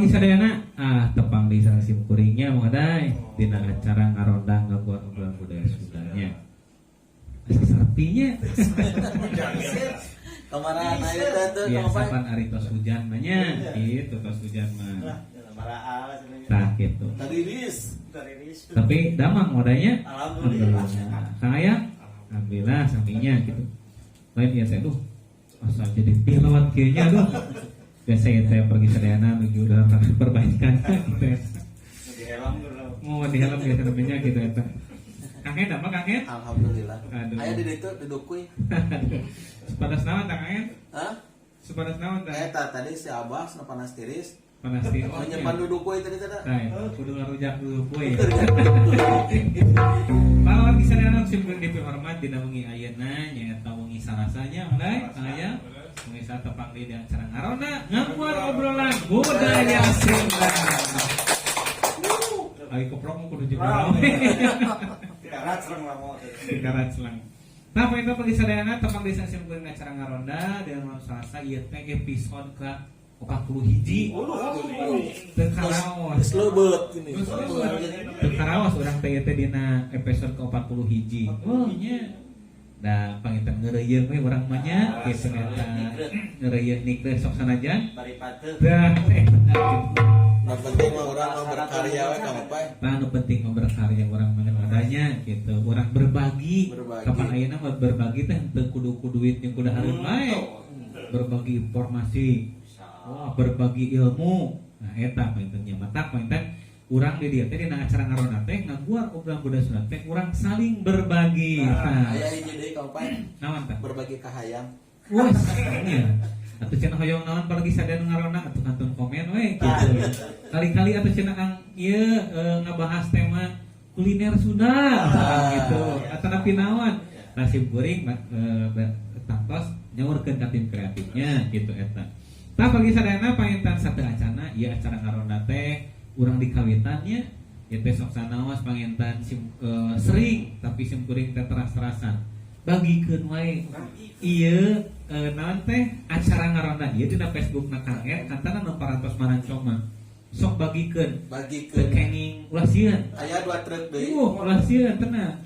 sadayana, ah, tepang di sareng sim kuringnya mengadai dina acara Ngaronda, Ngaguar Obrolan Budaya Sundanya. Asa serpinya. Kemarin ayo teh tuh. Biasa. Kemarin. Pan ari tos hujan mah nya gitu, tos hujan mah. Tah, gitu. Tadi ris. Tapi damang modalnya. Alhamdulillah. Kang Ayang, alhamdulillah saminya gitu. Lain ya teh, duh, asa jadi pilot kayaknya, aduh. Biasa ya teh, pergi sadayana minggu dalam rangka perbaikan gitu ya. Mau di helm biasa namanya gitu ya teh. Kang Ed apa, Kang Ed? Alhamdulillah. Aduh. Aya di ditu duduk kuy. Sepanas naon tah, Kang Ed? Hah? Sepanas naon tah? Eta tadi si Abah sana panas tiris. Panas tiris. Menyimpan duduk kuy tadi tadi. Nah, kudu ngarujak dulu kuy. Para wargi sadayana sim kuring dipihormat, dina wengi ayeuna nyaeta wengi Salasanya mulai aya wengi saat tepang di acara Ngaronda, Ngaguar Obrolan Budaya Sunda. Ari koprok mah kudu juga dikarat selang. Nah, panginten pagi sadayana tepang di sim kuring acara Ngaronda dina malam Salasa ieu teh episode ke 40 hiji. Teu karaos. Geus leubeut ini. Teu karaos urang teh ieu teh dina episode ke 40 hiji. Oh nya. Da panginten ngeureuyeuh we urang mah nya kitu eta. Ngeureuyeuh nikre sok sanajan. Dah eta gitu. Nu penting mah urang mah berkarya we kamu Pak. Nah, nu penting mah berkarya urang mah adanya gitu. Urang berbagi. Berbagi. Kapan ayeuna mah berbagi teh teu kudu ku duit jeung kudu hareun wae. Berbagi informasi. Wah, berbagi ilmu. Nah, eta panginten nya, matak panginten urang di dieu teh dina acara Ngaronda teh, Ngaguar Obrolan Budaya Sunda teh, urang saling berbagi. Nah, Aya hiji deui kamu Pak. Naon tah? Berbagi kahayang. Wah, nya. Atuh cenah hoyong naon palagi sadaya nu ngaronda atuh kantun komen we gitu. Kali-kali atuh cenah ang ieu ngabahas tema kuliner Sunda gitu atau napi naon. Nah, sim kuring tangtos nyaurkeun ka tim kreatifnya gitu eta. Tah, pagi sadayana panginten satu acana ieu acara Ngaronda teh urang di kawitannya ya teh sok sanaos panginten sim, sering tapi sim kuring teh teras-terasan bagikeun wae ieu naon teh acara Ngaronda ieu dina Facebook na Kang Ed kantana nu parantos marancoma sok bagikeun. Bagikeun. Teu kenging, ulah sieun. Aya dua truk deui. Ulah sieun tenang.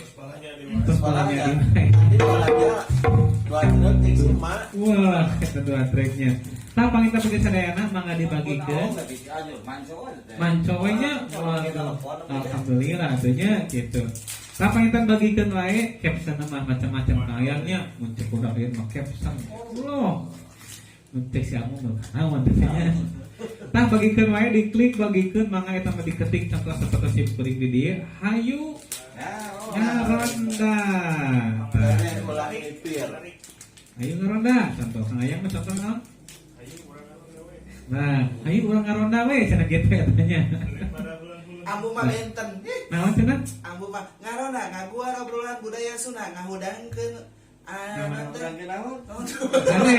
Terus palanya di Jadi balanja dua truk jeung si emak. Wah, eta dua truknya. Tah, panginten bagi sadayana mangga dibagikeun. Manco we nya. Waduh, alhamdulillah atunya gitu. Tah, panginten bagikeun wae caption mah macam-macam kayaknya mun cek udah ieu mah caption. Loh. Mun cek si Amu mah naon teh nya. Tah, bagikeun wae, diklik bagikeun mangga eta mah diketik contoh seperti sim kuring di dieu hayu ngaronda. Tah. Kene ulah nyipir. Ayo ngaronda, contoh Kang Ayang mah contoh naon? Nah, ayo urang ngaronda we cenah gitu katanya. Ambu mah benten. Ih, Naon cenah? Ambu mah Ngaronda, Ngaguar Obrolan Budaya Sunda, ngahudangkeun ah naon teh? Kade.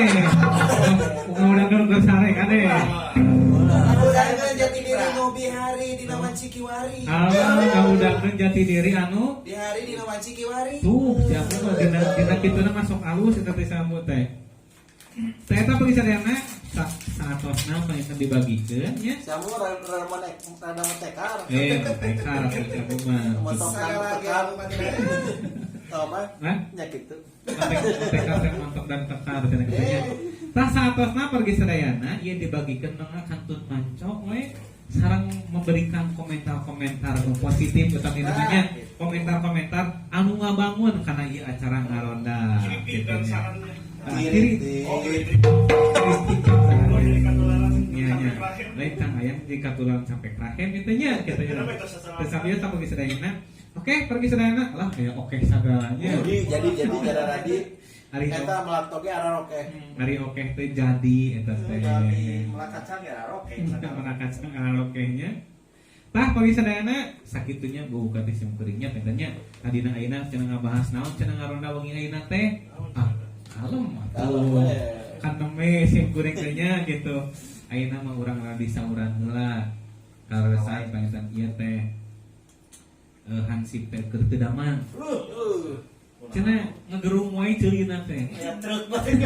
Ngahudangkeun ke sare kade. Ngahudangkeun jati diri nu bihari dina wanci kiwari. Ah, ngahudangkeun jati diri anu Di hari dina wanci kiwari. Tuh, siapa mah dina dina kituna masuk alus eta teh sambu teh. Teh eta bagi sadayana saatosna panginten dibagikeun nya. Samu rada motekar. Eh, motekar atuh samu mah. Motor Sagala ge tekar. ambu mah tidak. Tau mah Hah? nya kitu. Motekar teh montok dan kekar cenah kitu nya. Tah, saatosna pergi sadayana ieu dibagikeun mangga kantun manco we sareng memberikan komentar-komentar nu positif tetapi namanya komentar-komentar anu ngabangun karena ieu acara Ngaronda Kritik gitu dan nya. sarannya. Nah, kiri. Oh, kritik. Oh, jadi katularan Iya, sampai iya. terakhir. Lain Kang Ayang di katulan sampai krahem itu nya gitu nya. Kenapa itu setelah- Terus sambil sampai pergi sadayana. Oke, pergi sadayana lah kayak oke segalanya. Jadi radi. Ari Eta melak toge araroke. Ari oke teh jadi eta teh. Melak kacang ya oke. Melak kacang ararokehnya. Tah, pagi sadayana sakitunya buka teh sim kuringnya pentanya tadina ayeuna cenah ngabahas naon cenah Ngaronda wengi ayeuna teh. Ah, kalem Kalem atuh. we. Kan nembe sim kuring teh nya gitu. Ayeuna mah urang radi sauran heula. Kaleresan panginten ieu teh hansip teh keur teu damang. Cenah ngegerung wae ceulina teh. Ya truk banget.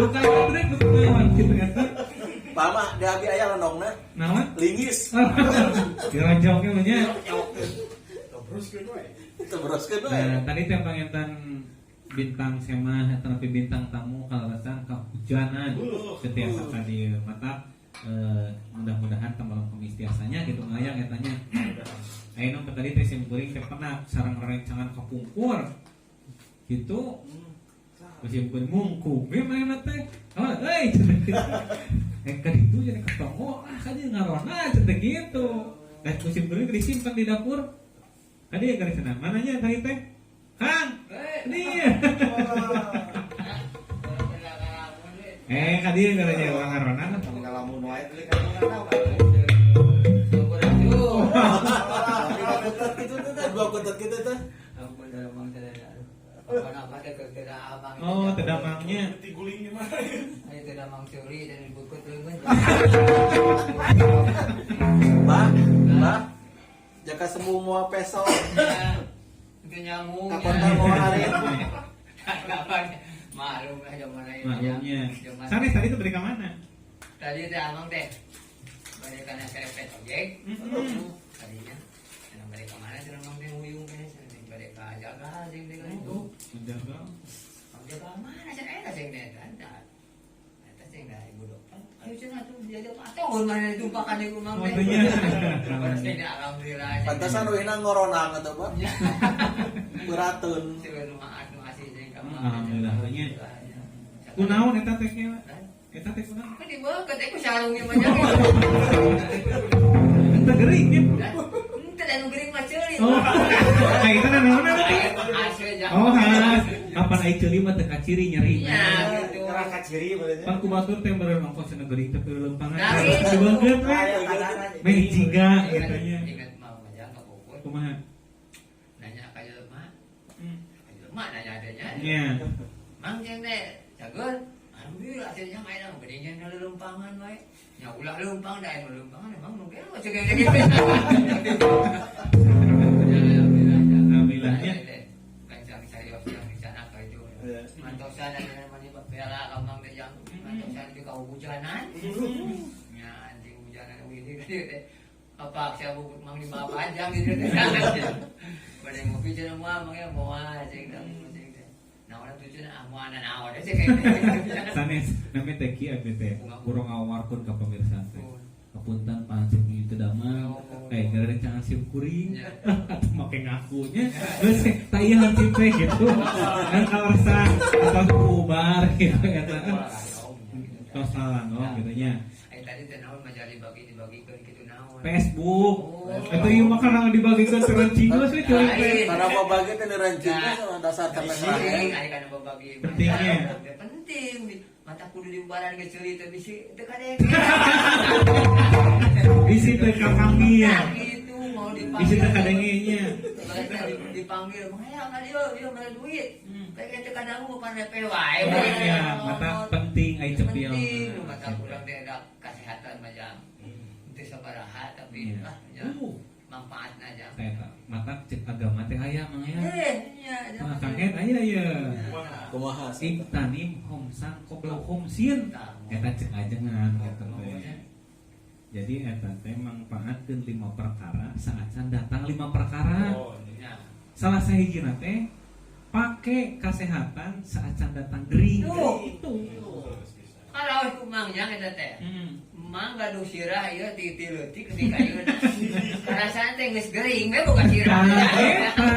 Duka truk duka naon kitu eta. Pama di abi aya lendongna. Naon? Linggis. Dirojoknya mah nya. Teruskeun we. Teruskeun we. Nah, tadi teh panginten bintang semah atau nepi bintang tamu kaleresan kahujanan setiap ka dieu mata mudah-mudahan temalam kemis tiasanya gitu ngayang eta nya. Ayeuna mah tadi teh sim kuring teh pernah sareng rerencangan kapungkur gitu. Musim kuring mungkung we manehna teh. Oh, euy eh ka ditu jadi ketemu ah ka dieu ngarona cenah gitu. Dan musim kuring disimpan di dapur. Tadi ya sana mananya tadi teh? Kang, dia. Ka dieu garanya urang ngarona. Ngalamun wae teh kan tahu. Kutet gitu teh, dua kutet gitu teh. Oh, tedamangnya. Diguling gimana? Ayo tedamang curi dan dibukut leungeun. Bah, bah. Jaka sembuh moal peso. Itu nyamuk. Ka kota moal hari. Maklum lah zaman ayeuna. Maklumnya. Sanes tadi itu beri ka mana? Tadi teh amang teh. Bari kana serepet ojek. Tadinya. Cenah bari ka mana cenah amang teh nguyung teh cenah bari ka jaga jeung teh itu. Jaga. Jaga mana cenah eta jeung teh eta. Eta jeung da ibu dokter. Ayo cenah tuh diajak atuh mana ditumpakan ibu mang teh. Alhamdulillah. Pantesan ruhina ngoronang atuh, Pak. Berateun. Alhamdulillah nya. Kunaon eta teh nya? Eta teh kunaon? Kan dibeukeut ku sarungnya mah nya. Eta gering nya. Henteu da nu gering mah ceuli. Oh. Nah, itu naon teh? Oh, khas. Kapan ai ceuli mah teu kaciri nyeri. Nya gitu. Kerah kaciri berarti. Pan ku batur teh meureun ongkos cenah gering teh lempangan. Nah, gitu. Dibeukeut we. Meh jiga gitu nya. Ingat mau aja ka Bogor. Kumaha? Nanya ka jelema. Ka jelema nanya adanya. Nya. Mang jeung teh cager. Alhamdulillah cenah aya mah geuning nya lempangan wae. Nya ulah leumpang da anu lempangan emang nu ge cek gitu. Alhamdulillah nya. Kancang carios yang di sana ka itu. Mantosan ada mani bela kamang teh jang. Mantosan di kahujanan. Nya anjing hujanan ini teh. Apa saya bubut mang di bawah panjang gitu teh. Pada ngopi cenah moal mang ya moal cek teh. Nah orang tujuh ah moal naon teh cek. Sanes nami teh kieu abdi teh. Urang ngawarkeun ka pemirsa teh. Kapunten pahansip ieu teu damang. Gara rencangan sim kuring. Atau make ngakunya. Geus tah ieu hansip teh gitu. Kan kalersan atau ubar gitu eta. Tos salah gitu nya. Tadi teh naon majalah dibagi dibagikeun kitu naon. Facebook. Eta ieu mah kana dibagikeun teh rencing geus we ceurik teh. Kana babagi teh rencing sama dasar kana Penting, ari kana babagi. Pentingnya. Penting. Mata kudu diubaran ge ceuli teh bisi teu kadenge. Bisi teu kapanggil. Gitu mau dipanggil. Bisi teu kadenge nya. Dipanggil, "Maya ka dieu, ieu mana duit." Kayak teu kadangu pan repe wae. Ya, mata penting ai cepil. Penting, mata kurang teh da kesehatan mah jang. Teu sabaraha tapi ah nya manfaatna jang. Eta mata cek agama teh aya mang ya. Nya. Mah kaget aya ye. Kumaha? Iktanim khomsan qoblal khomsin. Eta cek ajengan eta teh. Jadi eta teh mangpaatkeun 5 perkara saat can datang 5 perkara. Salah sahijina teh pake kesehatan saat can datang gering. Itu. Kalau ku mang jang eta teh. Mang gaduh sirah ieu ti leutik ketika ayeuna. Karasaan teh geus gering we boga sirah. Nah, eta.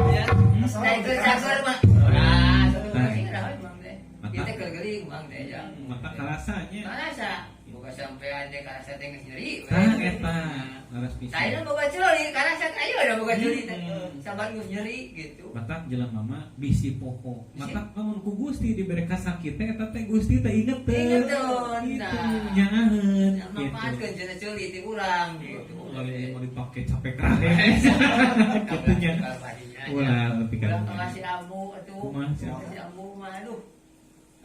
Ya. Da geus cager mah. Ora, boga sirah we mang teh. Ieu teh keur gering mang teh jang. Mata karasanya. Karasa. Boga sampean teh karasa teh geus nyeri we. Tah eta. Laras pisan. Saena boga ceuli, karasa ayo da boga ceuli teh. Sabar geus nyeri gitu. Matak jelema mah bisi poho. Matak lamun ku Gusti dibere kasakit teh eta teh Gusti teh inget teh. Ingeteun, Gitu nah. nyangaheun. Manfaatkeun cenah ceuli ti urang gitu. Lain mau dipake capek krahe. Gitu nya. Ulah lebih Ulah kan. kasih ambu atuh. Kumaha si ambu? Kasih ambu mah aduh.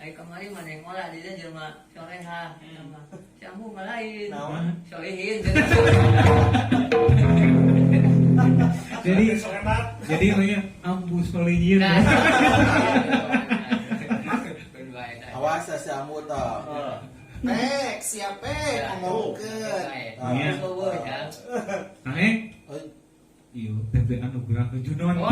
Ai kamari mah neng olah di dieu jelema soleha sama. Si ambu mah lain. Naon? Solehin. Jadi namanya ambu solehin. Nah. Awas si ambu tah. Pek, siap pek, ngomongkeun. Iya. Kang Eng, iya, TBA Anugerah nuju nonton.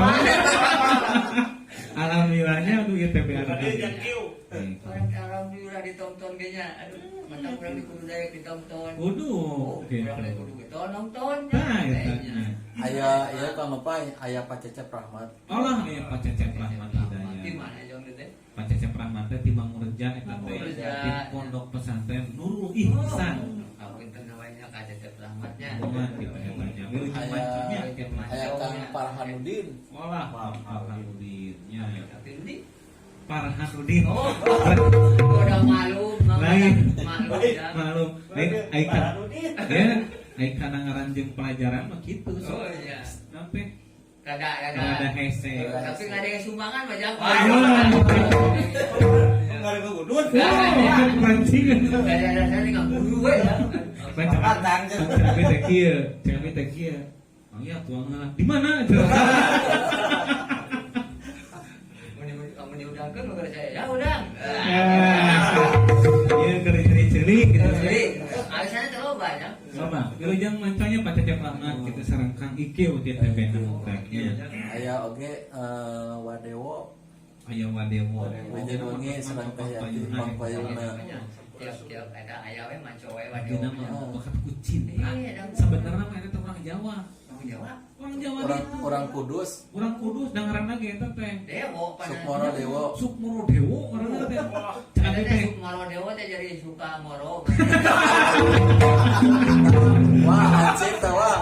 Alhamdulillahnya aduh ieu TBA Bukan dia nuju. yang kieu. Orang alhamdulillah ditonton kayaknya. Aduh, mantap urang di kudu daek ditonton. Kudu Oh, gitu. urang di kudu ge nonton. Nah, eta nya. Aya ieu Kang Opai, aya Pak Cecep Rahmat. Olah aya Pak Cecep Rahmat Di Hidayat. mana jong teh? Pak Cecep Rahmat teh ti Mangureja eta teh Mangureja. di Pondok Pesantren Nurul Ihsan. Aku enten namanya Kak Cecep Rahmatnya. Kumaha gitu eta nya. Wilujeng Aya mancunya gitu. aya Kang Farhanuddin. Olah Farhanuddin nya. Tapi ini Farhanuddin. oh, udah malu, Lain. malu ya. Malu. Lain ai ka ya ai kana ngaran jeung pelajaran mah kitu Oh sok. iya. Sampai Rada rada. rada hese. Tapi nggak ada yang sumbangan mah jang. Enggak ada kegudun. Wah, pancing. Ada ada saya nggak guru we ya. Baca Batang. Cami teh kieu, cami teh kieu. Oh iya tuang lah. Di mana? Mau diundangkan mau saya ya udang. Iya keur ceuli gitu. Jadi alasannya terlalu banyak. Coba, wilujeng mancanya Pak Cecep Rahmat gitu sareng Kang Ikeu ti TBA nya. Aya oge Wadewo. Aya Wadewo. Wilujeng wengi sareng Teh Yati Mang Payuna. Tiap-tiap ada ayah we manco we Ayeuna waduh. mah bakat ku cinta. Iya, dong. Sebenarnya mah eta teh orang Jawa. Orang Jawa. Orang Jawa Orang gitu. orang Kudus, Orang Kudus dan ngaranna ge eta teh. Dewo Sukmoro Dewo. Sukmoro Dewo ngaranna teh. Cak Ada teh. teh Sukmoro Dewo teh jadi suka moro. Wah, hansip teh wah.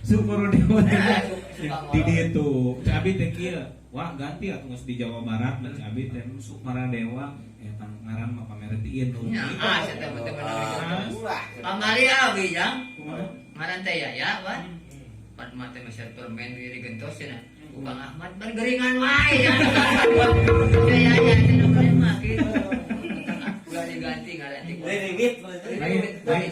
Sukmoro Dewo teh. Suka moro. Di dieu tuh, Cak Abi teh kieu. Wah, ganti atuh geus di Jawa Barat mah Cak Abi teh Sukmara Dewa eta ngaran mah pameretiin nu. Ya, ah, saya teh bener Ah, Pamari abi jang. kumaha? Ngaran teh ya ya, Wan. Pan mah teh meser permen diri gentos cenah. Ku Kang Ahmad bergeringan wae ya. Ya ya ya cenah boleh mah kitu. Ulah diganti ngaran teh. Riwit. Lain, lain.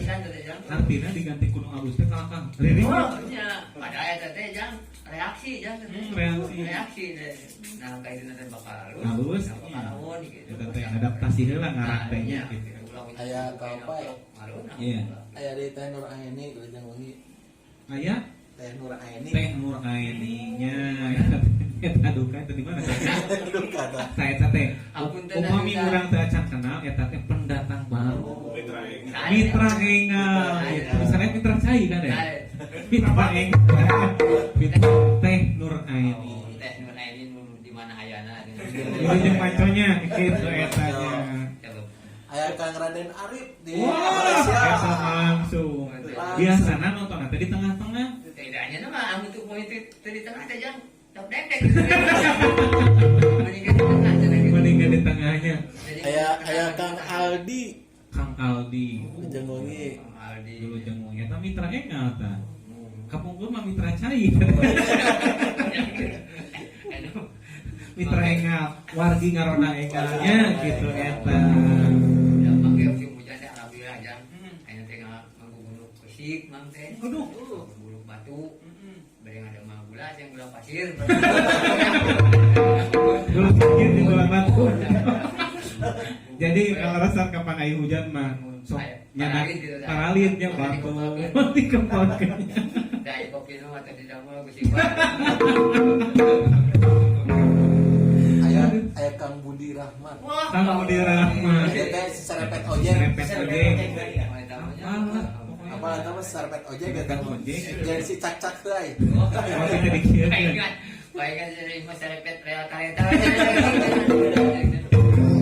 Artina diganti kuno alus teh kalah Kang. Riring. Oh, nya padahal eta teh jang reaksi jang teh. Reaksi. Reaksi teh. Nah, kayak itu nanti bakal halus. Halus. Nah, bakal awon gitu. Eta teh adaptasi heula ngaran teh nya Iya, gitu. Aya ka apa ya? Iya. Aya di Teh Nur Aini wilujeng wengi. Aya Teh Nur Aini. Teh Nur Aini nya eta duka eta di mana? Aduh kata. Tah eta teh. Ampun teh, Upami Nalika. urang teh acan kenal eta teh pendatang baru. Mitra Enggal. Mitra Enggal gitu. Misalnya Mitra Cai kan ya? Mitra Enggal. Mitra Teh Nur Aini. Oh, Teh Nur Aini nu di mana ayana? Wilujeng manconya gitu eta nya. Aya Kang Raden Arif di Wah, Malaysia. eta langsung. Biasana nonton teh di tengah-tengah. Tidaknya nama amu tuh mau itu di tengah teh jang. Top dek dek. Mendingan di tengah cenah gitu. Mendingan di tengahnya. Jadi, Aya aya Kang Aldi Kang Aldi. wilujeng wengi. Kang Aldi. Wilujeng wengi eta Mitra Enggal tah. Kapungkur mah Mitra Cai. Aduh. Mitra Enggal, wargi ngarona Engalnya gitu eta. Ya pakai musim hujan teh alhamdulillah jang. Ayeuna teh ngaguguluk kesik mang teh. Aduh. Ngaguguluk batu. Bari ada mah gula jeung gula pasir. Dulu sakit di gula batu. Jadi kalau resep kapan air hujan mah sok nyana Paralit gitu, dah. paralitnya batu dikepotkeun. Da kopi nu mah teh di damel ku sifat. Aya aya Kang Budi Rahmat. Wah, Kang Budi Rahmat. Dia teh serepet ojek. Serepet ojek. Apalah. Apa eta mah serepet ojek eta Serepet mah. ojek. Jadi si cak-cak teh ai. Kalau kita dikieun. Baingan, baingan jadi masyarakat rel kereta.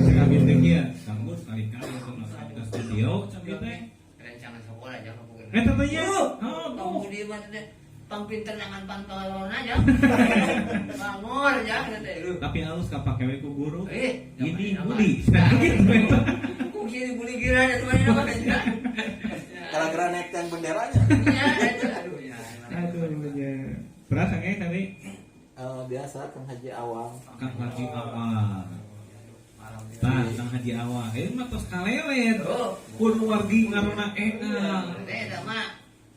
Cek abi teh kieu, Kang Bus kali-kali atuh masuk ke studio cek abi teh. Rancangan sekolah jangan bukan. Eta teh nya. Oh, Kang tuh. Budi mah teh pang pinter nangan pang kalorna ya. Bangor ya teh. Tapi halus kapake we ku guru. Eh, Ini Budi. Gitu eta. Kok sih Budi kira ada teman nama kan. Gara-gara naik tiang benderanya. Ya, aduh ya. Aduh nya. Beras engke tadi Biasa Kang Haji Awang. Kang Haji Awang. Tah, Kang Haji Awang. Ieu mah tos kalelet. Oh. Kun wargi ngarona engal. Teh eta mah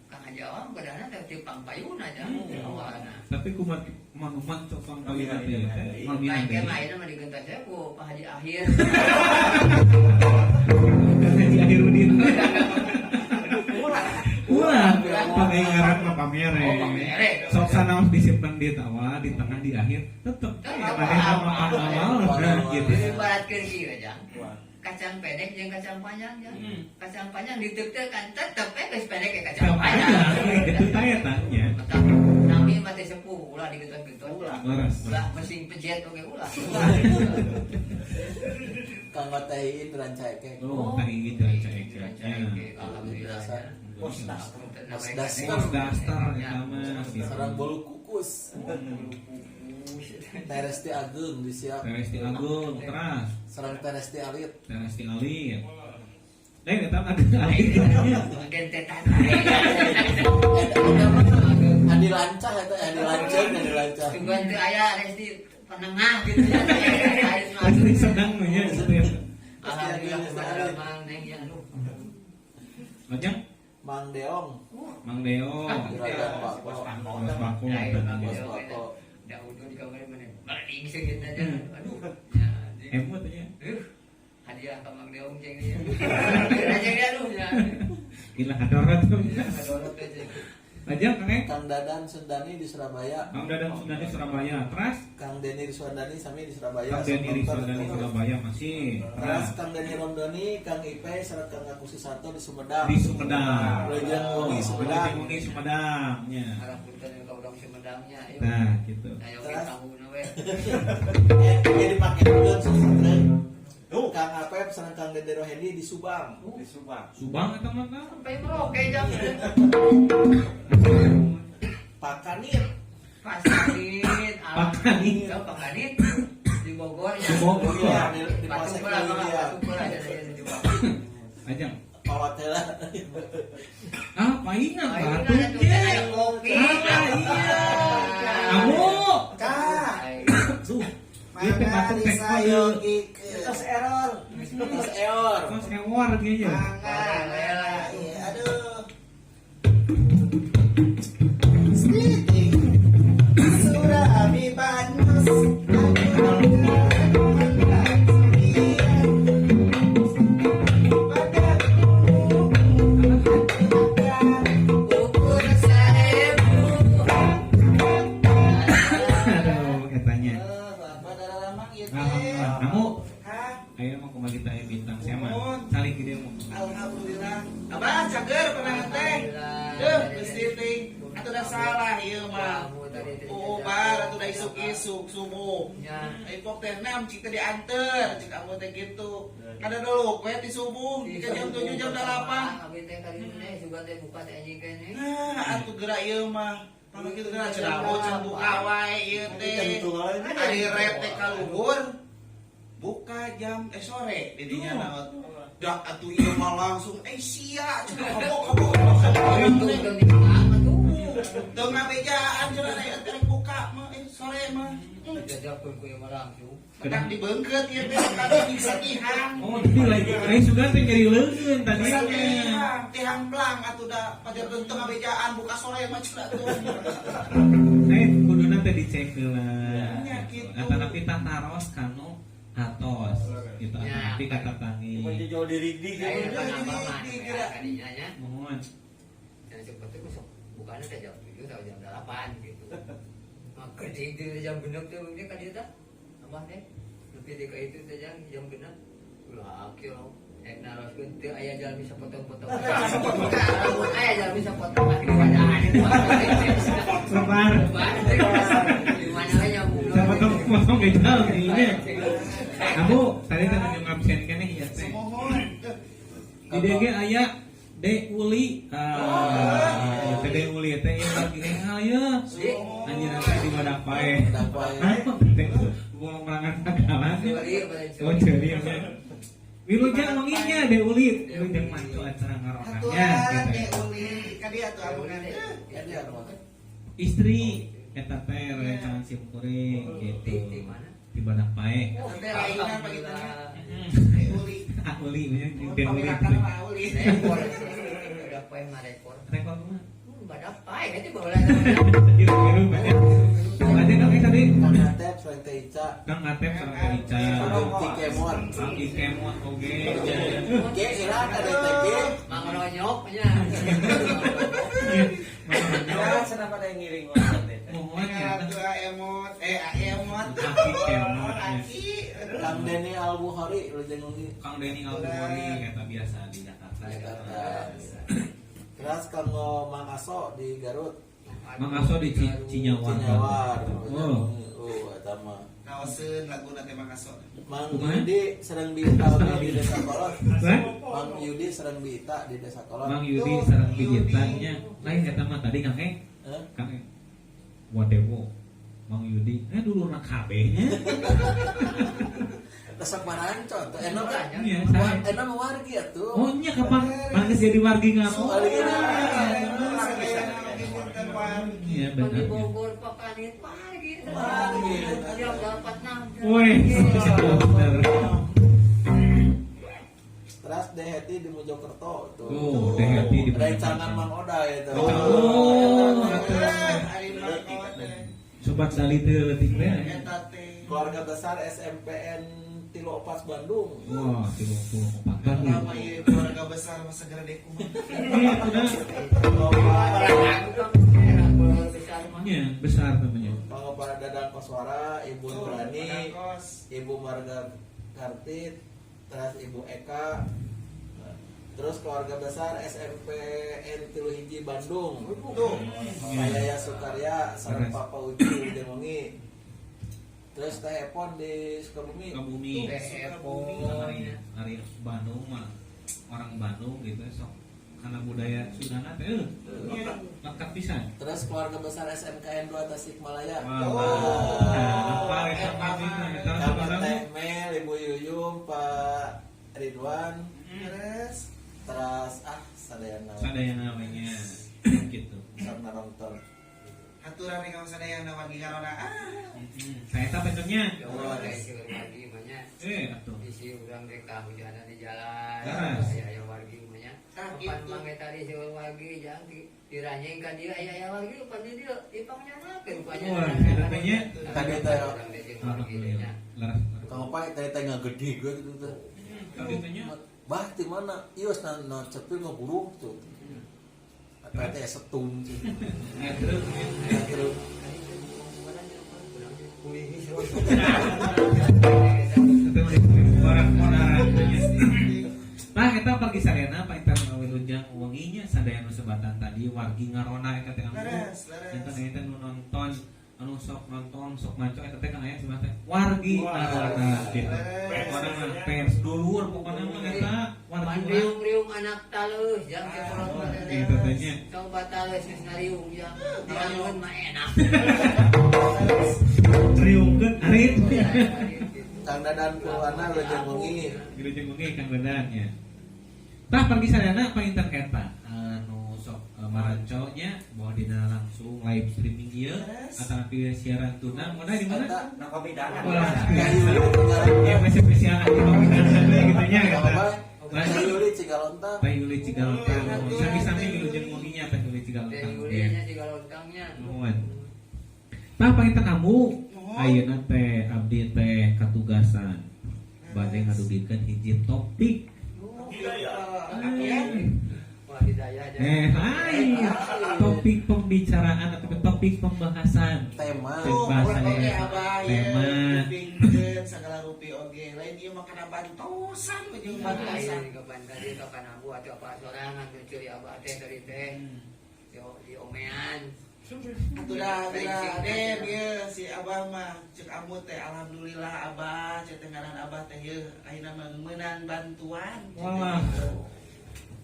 Kang Haji Awang padahal teh ti pangpayuna aja awalna. Tapi kumat manumat cok pangpayuna teh. Lain Mamina ke teh. mah ayeuna mah digentos ku Pak Haji Akhir. Haji Ahirudin. Ulah. Ulah, pakai ngaran mah pamere. Oh, pamere. Sok sanaos disimpan di awal, di tengah, di akhir, tetep maneh mah awal nah gitu. Ibaratkeun kieu jang. Kacang pendek jeung kacang panjang jang. Kacang panjang diteuk kan tetep we geus pendek ke kacang Kacang panjang. panjang, gitu tanya tanya. Nami mah teh sepuh ulah digentot-gentot. Ulah. Leres. Ulah mesin pejet oge ulah. Kang Matein Rancaekek. Oh, tadi gitu cek. Rancaekek, alhamdulillah. Pos daster. Pos daster. Pos daster eta mah gitu. Sarang bolu kukus. Teresti Agung di siap. Teresti Agung, teras. Sarang Teresti Alit. Teresti Alit. Lain eta mah ada alit. Gentetan. Eta mah Adi lancah eta Adi lancah Adi lancah. Tungguan teu aya resti penengah gitu ya. Pasti sedang nya gitu ya. Alhamdulillah kumaha Mang Neng ya aduh. Lajeng Mang Deong. Mang Deo. Juragan Bako. Bos Bako. Ya, iya, Mang Bos Deong, Bako. Da udah di kamar mana? Balik segitu aja. Aduh. Ya. Emot nya. Hadiah ka Mang Deong jeung ieu. Aja ya aduh ya. Gila kadorot. Kadorot aja. Lajeng Kang Kang Dadan Sundani di Surabaya. Kang Dadan Sundani Surabaya. Teras Kang Denny Riswandani sami di Surabaya. Kang Denny Dokter. Riswandani Surabaya masih. Terus Teras Kang Denny Romdoni, Kang Ipe, serta Kang Agus Susanto di Sumedang. di Sumedang. Wilujeng Wengi Sumedang. Wilujeng Wengi Sumedang nya. Arah punten ka urang Sumedangnya. Ayo. Nah, gitu. Ayo kita tahuna we. Dia dipakai dulu susah. Kang Apep sareng Kang Dede Rohendi di Subang. Di Subang. Subang eta mah Kang. Sampai Merauke jam. Pak Kanit. Pasanit. Pak Kanit. Pak Kanit di Bogor ya. Di Bogor. Iya, di Batu Polsek Pula, Leuwi, ya. Batu Pula ada di Bogor. Ajang. Pawatela. Ah, paingan Ayo, batu. nah, tuh, teh, aya kopi. Ah, iya. Kamu. Kak. Tuh. Dia teh Mangga batuk teh kode. disayogikeun. Terus error. Terus error. Kos ewar dia ya. Mangga. Iya, aduh. Sleeping. Surabi Bandus. Ukur 1000. Aduh, etanya. Alhamdulillah. Kamu Hah? ayo mau kumaha kita aya bintang siapa? Nuhun. Saling gede mau. Alhamdulillah. Abah cager penangan teh. Duh, geus ting. Atuh da salah ieu mah. Oh, bar atuh da isuk-isuk subuh. Ya. Ipok teh 6 cik teh dianter, cik ambo teh gitu. Kada dulu we ti subuh, jika jam 7 jam 8. Abi teh kali ini sugan teh buka teh anjing kene. Nah, atuh gerak ieu mah. Pang kitu gerak cenah can buka wae ieu teh. Ari red teh kaluhur. Buka jam sore di dinya naon. Dah atuh ieu mah langsung sia cenah kabok kabok. Untung teu dibuka atuh. Teu ngabejaan cenah rek buka mah sore mah. Jajak pun ku ieu mah langsung. Kadang dibeungkeut ieu teh kadang disetihan. Oh, jadi lagi sugan teh nyeri leungeun tadi. Disetihan, tihang plang atuh da pajar teu ngabejaan buka sore mah cenah tuh. Kuduna teh dicek heula. Nya kitu. Atanapi tataros kanu atos gitu Ya. atanapi kata tangi. Cuma jauh diri di Ayo gitu. kan abah mah kadinya nya. Mohon. Dan seperti itu sok bukanya teh jam 7 atau jam 8 gitu. Mah gede itu jam genep teh ini kan dia teh. Abah teh lebih deka itu teh jam jam genep. Ulah kieu rek naroskeun teu aya jalmi sapotong-potong. Lamun aya jalmi sapotong di wadahan itu. Lebar. Di mana we nyambung. Sapotong-potong ge jalmi nya. Kamu tadi teh nu ngabsen keneh ieu teh. Semohon. Di DG aya De Uli. Ah, teh De Uli teh ieu lagi engal ye. Anjeunna teh di wadah pae. Wadah pae. Teh ngomong merangan sagalan. Oh, ceuri ya. Wilujeng wengi nya De Uli. Wilujeng mancu acara ngaronanya Aturan gitu. Dek Uli ka dia atuh amungan. Ya dia mah. Istri eta teh rerencangan sim kuring gitu. Di mana? Di Badak Pae. Teh lainna pagitana. Dek Uli. Ah, Uli nya De Uli. Pamirakan mah Uli. Rekor. Udah poe mah rekor. Rekor kumaha? Badak pae itu baheula. Hirup-hirup banyak. Lanjut oke tadi. Kang Atep sareng Teh Ica. Kang Atep sareng Teh Ica. Ki Kemon. Ki Kemon oge. Ge ira ada teh Ge. Mang Ronyok nya. Ya, kenapa ada yang ngiring orang teh? Mohon ya. Atuh emot, emot. Aki emot, ya. Aki. Kang Denny Al Bukhari wilujeng wengi. Kang Denny Al-Bukhari eta biasa di Jakarta. Jakarta. Terus Kang Mang Aso di Garut. Mang Aso di Cinyawar. Cinyawar. Oh. Oh, eta mah. Naoseun laguna teh Mang Aso. Mang Kumaha? Yudi sareng Bita oge di Desa Kolot. Hah? Mang Yudi sareng Bita di Desa Kolot. Mang Yudi sareng Bigita nya. Lain eta mah tadi Kang E. Hah? Kang E. Wadewo. Mang Yudi, dulurna kabeh nya. Resep maranco tuh enak kan? Iya, Wah, saya. enak mah wargi atuh. Oh nya kapan pantes jadi wargi ngapu. Wargi. Iya Pan di benar. Bogor pakanit pagi. Pagi. Jam dapat nang. Weh, bener. Terus Deheti di Mojokerto tuh. Tuh, Deheti di Mojokerto. Rencangan Mang Oda itu. Oh, atuh. Ari Mang Oda. Sobat Dali teh leutik teh. Eta teh. Keluarga besar SMPN Tilu Opas Bandung. Wah, 34 Bandung. Lama ieu keluarga besar mah segera deh kumaha. Iya, udah. Besar mah. Iya, besar namanya. Bapak Dadang Koswara, Ibu Tuh, Nurani, Dadang Kos. Ibu Marga Kartit, terus Ibu Eka, terus keluarga besar SMPN Tilu Hiji Bandung. Tuh. Pak Yaya Sukarya, sareng Beres. Papa Uju Demongi. Terus Teh Epon di Sukabumi. Sukabumi. Teh Epon. Ari Bandung mah orang Bandung gitu sok karena budaya Sundana teh lekat pisan. Terus keluarga besar SMKN 2 Tasikmalaya. Wah, Oh. nah, apa eta mah eta Kami sabarang. Teh Mel, Ibu Yuyung, Pak Ridwan, Terus terus sadayana. Sadayana namanya gitu. Sarna nonton. aturan nih kamu sadayana wargi ngarona. Ah. Saya tak bentuknya. Ya Allah, teh seueur wargi mah nya. Atuh. Isi urang teh kahujanan di jalan. Leres. Aya aya wargi mah nya. Tah, Kapan gitu. mangge tadi seueur wargi jang diranyeng ka dieu aya aya wargi pan di dieu dipangnyangakeun rupanya. Wah, eta teh nya. Tadi teh Urang teh seueur wargi teh nya. Alhamdulillah. Leres. Kang Opai tadi teh ngagede gue gitu tuh. Tadi teh nya Bah di mana? Iya, na cepil ngeburuh tuh. Apa teh setum tuh. Terus Ya, terus itu orang orang Nah, eta pergi sarena Pak Intan wilujeng wenginya sadaya nu sebatan tadi wargi ngarona eta teh anu. Leres, leres. Eta eta nu nonton anu sok nonton sok maco eta teh kan aya sebatan wargi ngarona gitu. Leres. Pokona mah fans dulur pokona mah eta wargi urang. Riung-riung anak talus jang ke kolot mah teh. Gitu teh nya. Coba talus geus ngariung jang. Diangun mah enak. Riungkeun arit. Kang Dadan Purwana wilujeng wengi. Wilujeng wengi Kang Dadan nya. Tah pergi sadayana Pak Intan eta anu sok maranco nya bahwa dina langsung live streaming ieu atau siaran tuna mana di mana? Eta Nah, pemidangan. Wah, Teh Yuli Cigalontan. ya masih spesial di pamidangan we gitu nya Kang eta. Opai, Teh Yuli Cigalontang. Teh Yuli Cigalontang. Sami-sami wilujeng wengi nya Teh Yuli Teh Cigalontang. Yuli nya Cigalontangnya. Nuhun. Tah panginten amu ayeuna teh abdi teh katugasan bade ngadugikeun hiji topik. Wah, hidayah aja. Hai. Topik pembicaraan atau topik pembahasan. Tema. Tuh, Bahasa oke ya. abah ya. Tema. Kupingkeun sagala rupi oge. Lain ieu mah kana bantosan jeung bantosan. Lain kapan tadi kapan abu atau apa sorangan tuh curi abah teh tadi teh. Yo di omean. Atuh dah, atuh dem ieu si abah mah ceuk amu teh alhamdulillah abah ceuk teh ngaran abah teh ieu ayeuna mah meunang bantuan. Wah.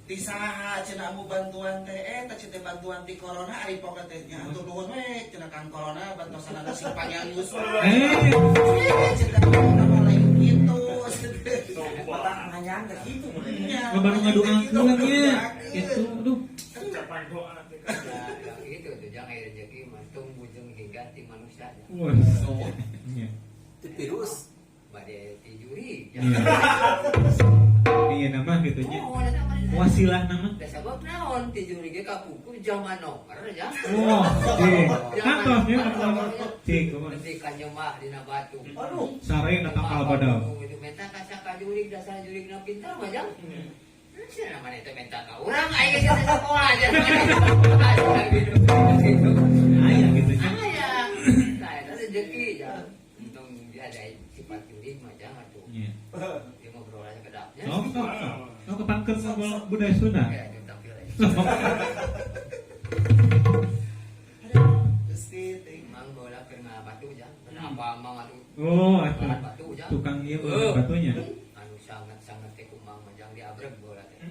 Ti saha cenah amu bantuan teh eta cenah teh bantuan ti corona ari pokna teh nya atuh nuhun we cenah kang corona bantosan sing panjang yuswa. Cenah corona mah lain kitu. Mata nganyang ke gitu mulai. Nya, Baru ngadoakeun nya. Itu aduh. Ucapan doa teh. Ya, gitu tuh jangan rezeki mah tunggu jeung hingga ti manusia. Wah. Nya. Ti virus. Bade ti juri. Iya. Iya nama gitu nya. Oh, ada nama. Wasilah nama. Da sabab naon ti jurig ge kapungkur zaman nomor ya. Wah, cik. Kantos nya kantos. Cik, kumaha? Nanti kanyemah dina batu. Aduh. Sare na tangkal badal. Itu minta ka saka jurig dasar jurigna pintar mah jang. Cenah mana itu minta ka urang aing geus teu sakola aja. Gitu. Aya gitu nya. Aya. Nah, eta rezeki ya. Untung dia ada sifat jurig mah jang atuh. Iya. Dia ngobrolannya kedapnya. Sok sok sok. Sok kepangkeun ngobrol budaya Sunda. Ya, dia tampil aja. Sok. Gusti teh. Mang bola keur ngabatu jang. Kenapa mang atuh? Oh, atuh. Batu jang. Tukang ieu batunya. Anu sangat-sangat teh kumang mah jang diabreg bola teh.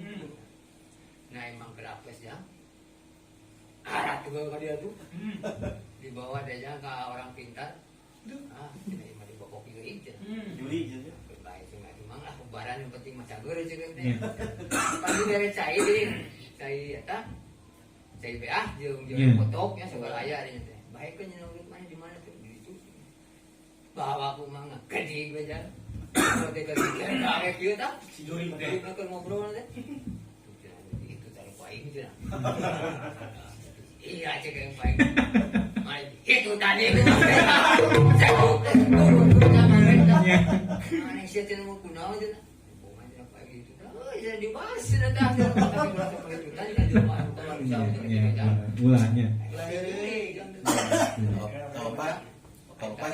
Nah emang kerapes jang. Arat juga ke dia tuh. Dibawa dia jang ke orang pintar. Ah, tidak emang dibokok deui cenah. Juli gitu. Baik cenah itu mang lah kubaran yang penting mah cager cenah teh. Iya. Pasti dari cai deui. Cai eta. Cai beah jeung Iya. jeung potoknya segala aya dinya teh. Baik kan cenah urip mana di mana tuh di situ. Bawa aku mang gede gue jang. Kalau teh kerja kieu tah. Si Juri teh. Juri keur ngobrol teh. Tuh, cenah, itu taruh aing cenah. Iya cek yang baik. Mari, itu tadi. Iya. Mana sih cenah mau kunaon cenah. Bohongan cenah kayak gitu. Oh, ya dibahas cenah tah. Tapi ulah sampai itu tadi kan jelema anu kemanusiaan Iya, cenah iya, gitu, jang. ulahnya. Opa, opa.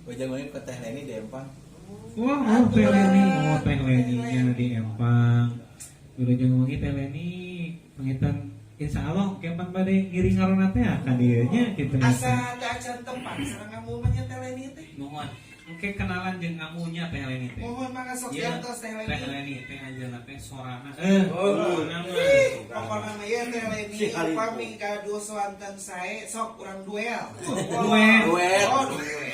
Ujang ngomongin ke Teh Leni di Empang. Wah, oh Teh Leni, oh Teh Leni-nya di Empang. Udah jangan ngomongin Teh Leni, pengitan insya Allah kempan bade ngiring ngarona teh ka dieu nya gitu. Asa teu acan tempat sareng kamu mah nya Teh Leni teh. Mohon engke kenalan jeung amunya Teh Leni teh. Mohon mangga sok Iya, diantos Teh Teh Leni. Leni teh anjeunna teh sorana. Oh, nama. Pokona mah ieu Teh Leni Si Haribo. upami gaduh soanten sae sok urang duel. Duet. Duet. Oh, duel.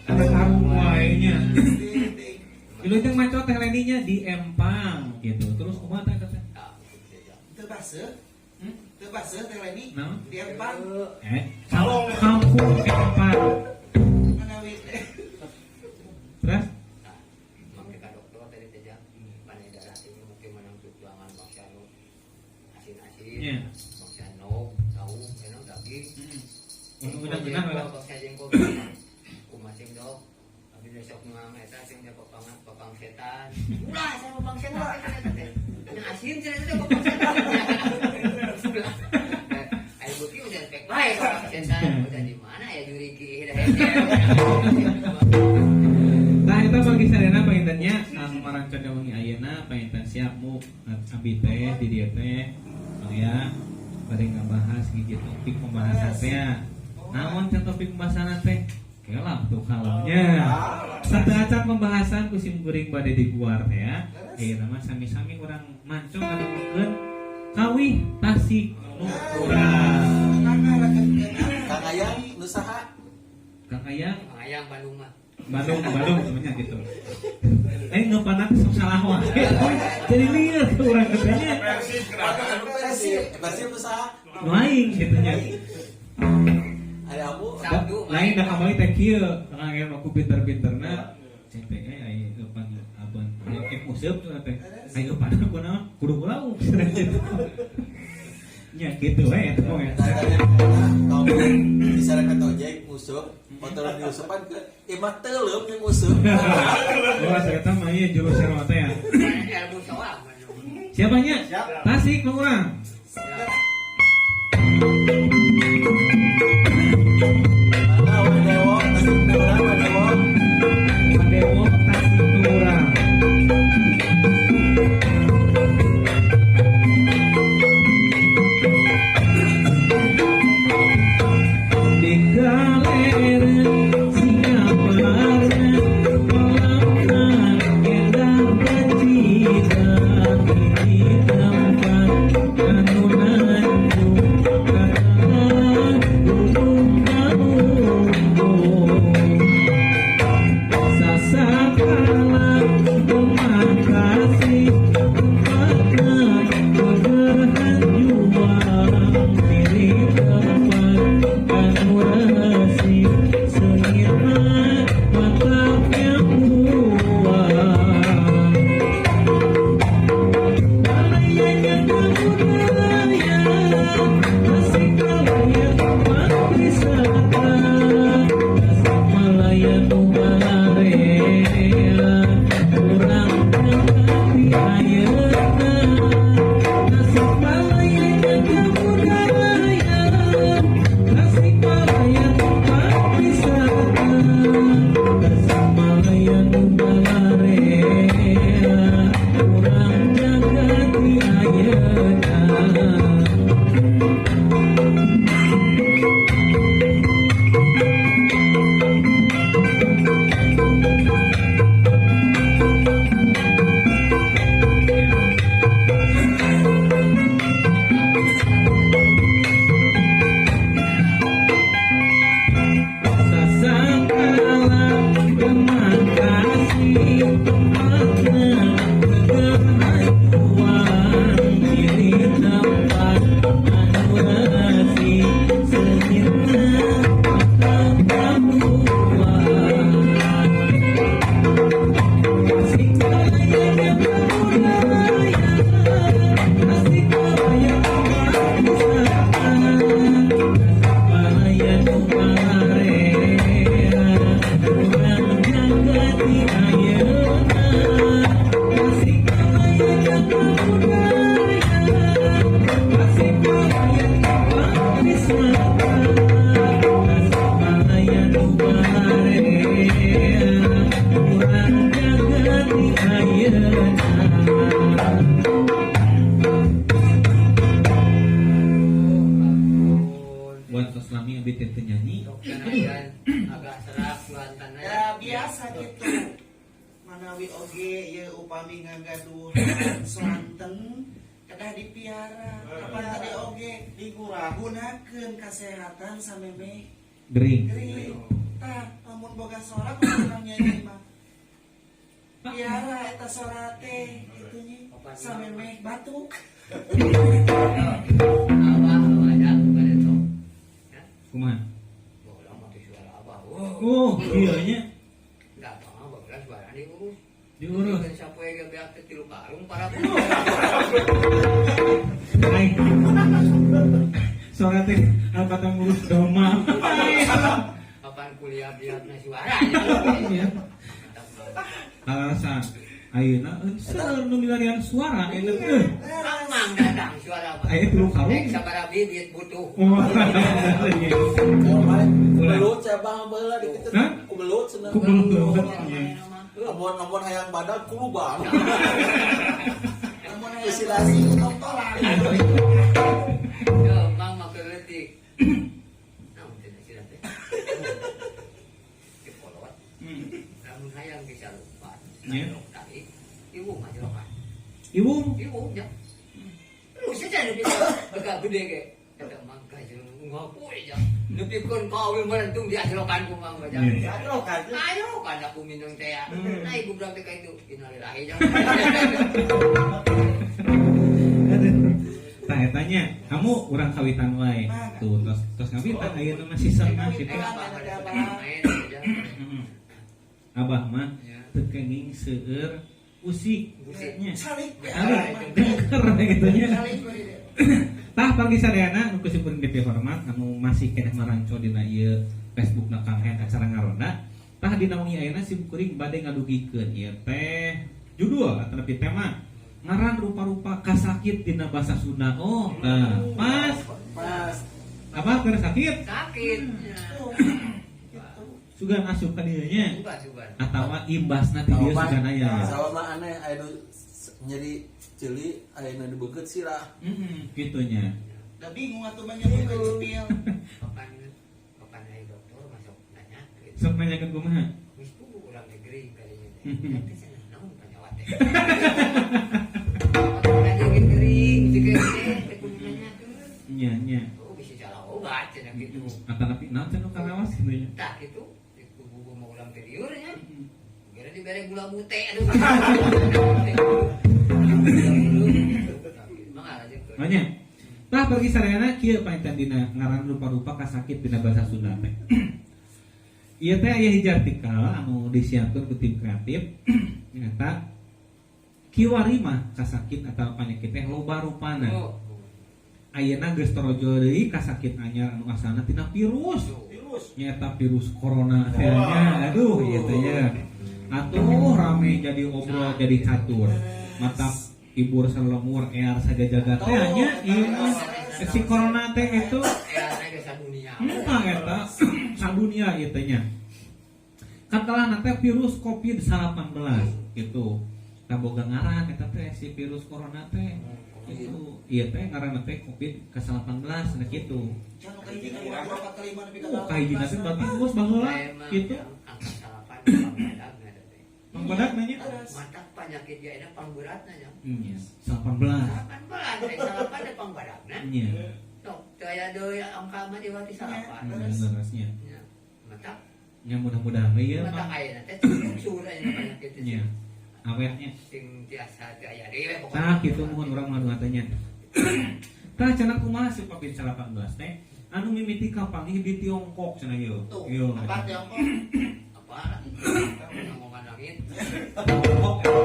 Ada amu wae nya. Gusti teh. Wilujeng maco Teh Leni-nya di Empang gitu. Terus kumaha teh teh? Ah, gitu, jang. Teu baseuh. Teu baseuh Teh Leni. Naon? Di Empang. Kampung Empang. Manawi teh. Terus Nah, mang ka dokter tadi teh jang. Pane darah ini mungkin menang perjuangan bangsa nu asin-asin. Iya. Bangsa nog, tahu, eno daging. Udah genah lah. Bangsa jengkol. Kumaha sing dok? Abi besok mang eta sing papang papang setan. Ulah saya papang setan eta teh. Yang asin cenah teh papang setan. Ayo beuki udah pek bae papang setan. Udah di mana ya jurigi dah. Nah, eta bagi sadayana pangintennya anu marancana wengi ayeuna panginten siap mu abi teh di dieu teh Bang ya bade ngabahas hiji topik pembahasan teh. Naon teh topik pembahasan teh? Kelap tuh kalamnya. Sateuacan pembahasan ku sim kuring bade diguar teh ya. Ayeuna mah sami-sami urang mancong ngadugikeun kawih tasik nu urang. Mangga rakeun. Kang Ayang nu saha? Kang Ayang Ayang Bandung mah. Bandung, Bandung semuanya gitu. Ngepanak sok salah wae. Jadi lieur ke urang katanya. Persib kenapa? Persib, Persib nu saha? Nu aing gitu nya. Ada amu. Sabtu. Lain dah kamari teh kieu, Kang Ayang aku pinter-pinterna. Cek teh ai eupan abon ek useup cenah teh. Ai eupan kunaon? Kudu lauk cenah gitu. Nya gitu we eta mah. Tong disarakan ojek musuh, motor diusupan ke imah teuleum jeung musuh. Wah, saya mah ieu jurus serwa teh ya. Ilmu soang Bandung. Siapanya? Siap. Tasik nu urang. Ya. Mana Wadewo, tasik nu urang Wadewo. Wadewo tasik nu urang. Di galeri singaparna kolamna endah bercita di tempat anu Lami abi teh teu nyanyi. Agak serak suantan Ya biasa gitu. Manawi oge ieu upami ngagaduhan soanten kedah dipiara. Kapan tadi oge digunakeun kasehatan sameme Gering. gering. Tah, lamun boga sora kudu urang nyanyi mah. Piara eta sora teh kitu nya sameme batuk. Abah ada bukan itu. Kumaha? Bola mati suara abah. Oh, iya nya. Datang abah belas suara diurus. Diurus. Kan sapoe ge beak teh 3 karung para. Ai. Sora teh apa ngurus doma. Kapan kuliah biakna suara. Iya. Alasan ayeuna seueur nu milarian suara ayeuna teh. Amang datang suara mah. Aya 3 karung. Rek sabaraha bibit butuh. Oh, iya. Belut cabang baheula di kitu. Hah? Ku belut cenah. Ku belut. Lamun hayang badag ku lubang. Lamun aya silasi tong-tolang. Yo, mang mah leutik. Naon teh sila teh? Dipolot. Lamun hayang bisa lompat. Iya. Tai, ibu mah jerokan. Iwung. Ibu nya. Lu saja nepi ka gede ge. Eta mangka jeung ngapoe ja. Nepikeun kawin merentung di ajerokan ku mang baca. Iya. Ajerokan. Ayo kan aku minum teh ya. Nah ibu bilang teh ka itu innalillahi jang. Tah eta nya, kamu urang kawitan wae. Tuh tos tos ngawitan ayeuna mah season mah kitu. Abah mah teu kenging seueur usik. Nya. Salik. Dengker gitu nya. Salik we. Tah pagi sadayana nu kusimpuling DP hormat anu masih keneh maranco dina ieu Facebook na Kang Hen acara ngaronda. Tah dina wengi ayeuna sim kuring bade ngadugikeun ieu teh judul atanapi tema ngaran rupa-rupa kasakit dina bahasa Sunda. Oh, tah pas Pas. apa keur sakit? Sakit. Sugan asup ka dieu nya. Sugan sugan. Atawa imbasna ti dieu sugan aya. Sawa mah aneh aya nu nyeri ceuli aya nu dibeget sirah. Heeh, kitu nya. Da bingung atuh mah nyebutkeun cepil. Kapan kapan aya dokter masuk nanya. Sok nanyakeun kumaha? Geus puguh urang teh gering kadinya teh. Teh cenah naon panyawat teh. Lagi gering juga teh kudu nanyakeun. Nya nya. Oh bisa salah obat cenah kitu. Atanapi naon cenah karawas kitu nya. Tah kitu kudu mau ulang teh liur nya. Gara dibere gula mute aduh. Makanya, tah pergi sarana kieu painten dina ngaran rupa-rupa kasakit dina bahasa Sunda teh. Ieu teh aya hiji artikel anu disiapkeun ku tim kreatif nyaeta kiwari mah kasakit atau penyakit teh loba rupana. Ayeuna geus torojol deui kasakit anyar anu asalna tina virus. Virus. Nyaeta virus corona teh nya. Aduh ieu teh nya. Atuh rame jadi obrol jadi catur. Mata ibur selemur ear sajajaga teh nya ieu mah si corona teh itu entah eta sadunia ieu teh nya. Katelahna teh virus COVID-19 gitu. Kaboga ngaran eta teh si virus corona teh itu ieu teh ngaranna teh COVID-19 nah kitu. Can kahiji ka 2 4 5 nepi ka Oh, kahiji teh berarti geus baheula kitu. Pangbadak nanya? Mata penyakit dia ada pangberatna nya. Iya, 18. 18, eh 8 ada pangbarakna. Iya. Tok, teu aya deui angka mah diwati 8. Leresnya. Nya. Mata Ya mudah-mudahan we ieu mata mah. ayeuna teh cucur ayeuna penyakit teh. Nya. Awetnya. Sing tiasa teu aya deui we pokona. Tah kitu muhun urang mah tanya. Tah cenah kumaha si COVID-19 teh anu mimiti kapanggih di Tiongkok cenah ieu. Tuh, Ieu. apa Tiongkok? Apa? Ngomongan langit.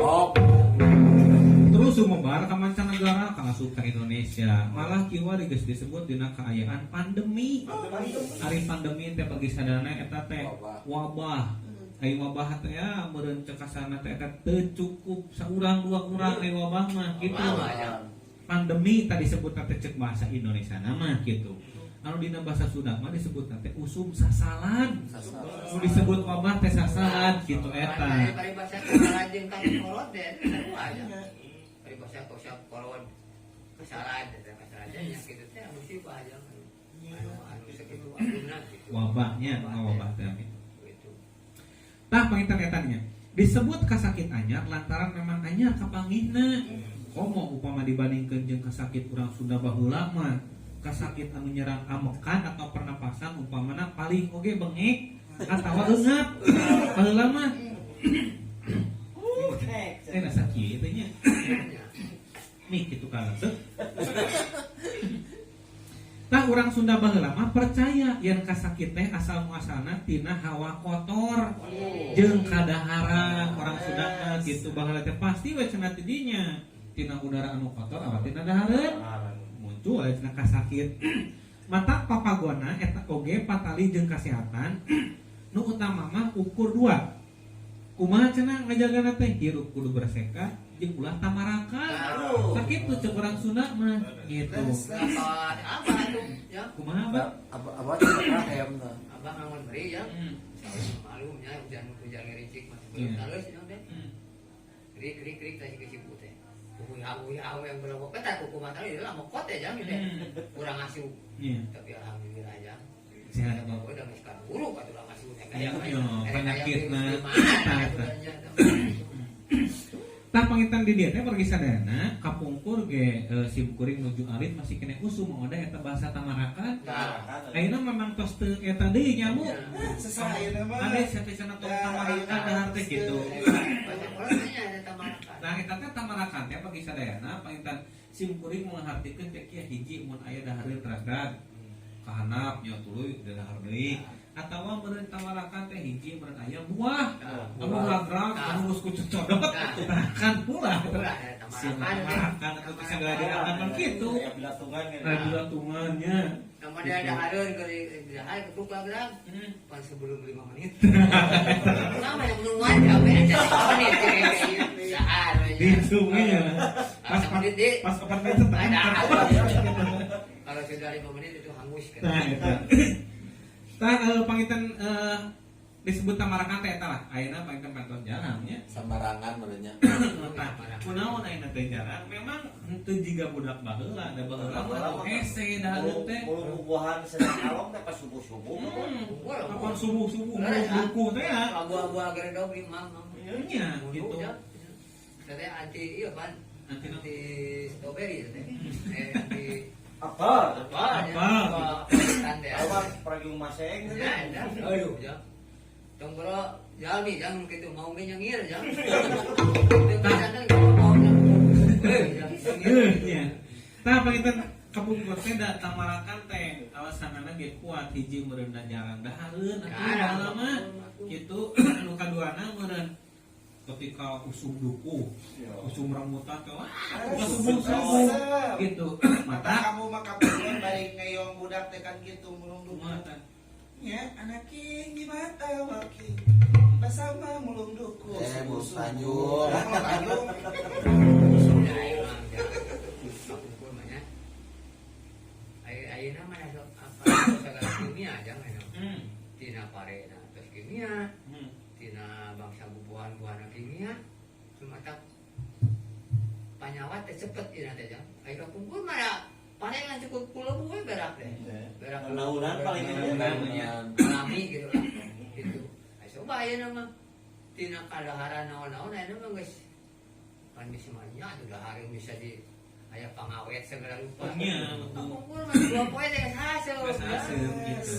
Oh, Terus sumebar ka mancanegara ka asup ka Indonesia. Malah kiwari geus disebut dina kaayaan pandemi. Ari pandemi teh bagi sadana eta teh wabah. Ai wabah teh ya meureun cek kasarna teh eta teu cukup saurang dua urang ai wabah mah gitu. Pandemi tadi disebut teh cek bahasa Indonesia nama gitu. Anu dina bahasa Sunda mah disebut teh usum sasalan. Nu disebut wabah teh sasalan gitu eta. Paribasa sasalan jeung kakorot teh sarua aja. Paribasa korot kasalan teh kasalan nya kitu teh musibah aja. Anu anu sakitu anu gitu. Wabahnya, wabah teh gitu. Gitu. Tah panginten eta nya. Disebut kasakit anyar lantaran memang anyar kapanggihna. Komo upama dibandingkeun jeung kasakit urang Sunda baheula mah, kasakit anu nyerang amekan atau pernapasan upamana paling oge bengek atawa eungap. Baheula mah. Eh nasa kieu teh nya. Nih kitu karesep. Tah urang Sunda baheula mah percaya yen kasakit teh asal muasalna tina hawa kotor jeung kadaharan. Orang Sunda mah gitu baheula teh pasti we cenah ti dinya tina udara anu kotor awa tina dahareun muncul we cenah kasakit. Mata papagona eta oge patali jeung kasehatan nu utama mah ukur dua. Kumaha cenah ngajagana teh? Hirup kudu berseka jeung ulah tamarakan. Sakitu cek urang Sunda mah gitu. Apa apa tuh ya? Kumaha, Bang? Apa apa cuma ayam tuh. Abah ngangon beri ya. Malum ya hujan hujan ngericik masih belum terus ya teh. Krik krik krik tadi ke sibu teh. Kuku ya yang berapa ketat kuku mata itu lah mokot ya jang gitu. Kurang asuh. Tapi alhamdulillah jang. Sehat. Bapak udah ngasih buruk atau udah ngasih Iya, penyakit nah. Tah panginten di dieu teh pergi sadayana kapungkur ge sim kuring nuju alit masih kene usum ada eta bahasa tamarakan. Ayeuna memang tos teu eta deui nya Bu. Sesah ayeuna mah. Ade sapisana tong tamarakan dahar teh gitu. Nah eta teh tamarakan teh bagi sadayana panginten sim kuring menghartikeun teh kieu hiji mun aya dahareun ragrag kahanap nya tuluy dahar deui atawa meureun tamarakan teh hiji meureun aya buah anu ragrag anu geus ku cocodot kan pula tamarakan atau bisa diakan kan kitu. Aya bilatungan kan. Aya bilatungannya. Nama dia ada hareun ke dahar ke ragrag pan sebelum 5 menit. Sama yang nungguan sampai aja 5 menit. Dahar. Dihitungnya. Pas pas 4 menit setengah. Kalau sudah 5 menit itu hangus kan. Nah, eta. Tah panginten disebut tamarakan teh eta lah. Ayeuna panginten pantos jarang nya. Samarangan merenya. Tah, kunaon ayeuna teh jarang? Memang henteu jiga budak baheula, da baheula mah hese dahareun teh. Mulung bubuhan sedang kalong teh pas subuh-subuh. Kapan subuh-subuh buku teh ya. Abu-abu geredog di mam. Nya gitu. Teh anti ieu pan. Anti strawberry teh. Anti apa? Apa? Apa? Apa pragung maseng? Ya, aduh, ya. Tong bro, jalmi jangan gitu mau nyengir jang. Nya. Tah panginten kapungkur teh da tamarakan teh alasanana ge kuat hiji meureun jarang dahareun atuh lama kitu anu kaduana meureun ketika usum duku, usum rambutan teh wah subuh-subuh gitu. Mata kamu mah kapungkur bari ngeyong budak teh kan kitu mulung duku. Mata. Ya, anak king di mata waki. Bersama mulung duku. Mulung Tanjung. Mulung Tanjung. Kapungkur mah nya. Ayeuna mah apa segala kimia jangan. Tina parena tos kimia. Tina bangsa bubuhan-buhan kimia cuma tak panyawat teh cepet dina teh jang. Aya kapungkur mah paling cukup kulebu we berak teh. Berak launan paling alami gitu lah. Gitu. Aya coba ayeuna mah tina kadaharan naon-naon ayeuna mah geus pan bisa mah nya atuh dahareun bisa di aya pangawet segala rupa. Nya. Kapungkur mah dua poe teh geus hasil. Geus hasil gitu.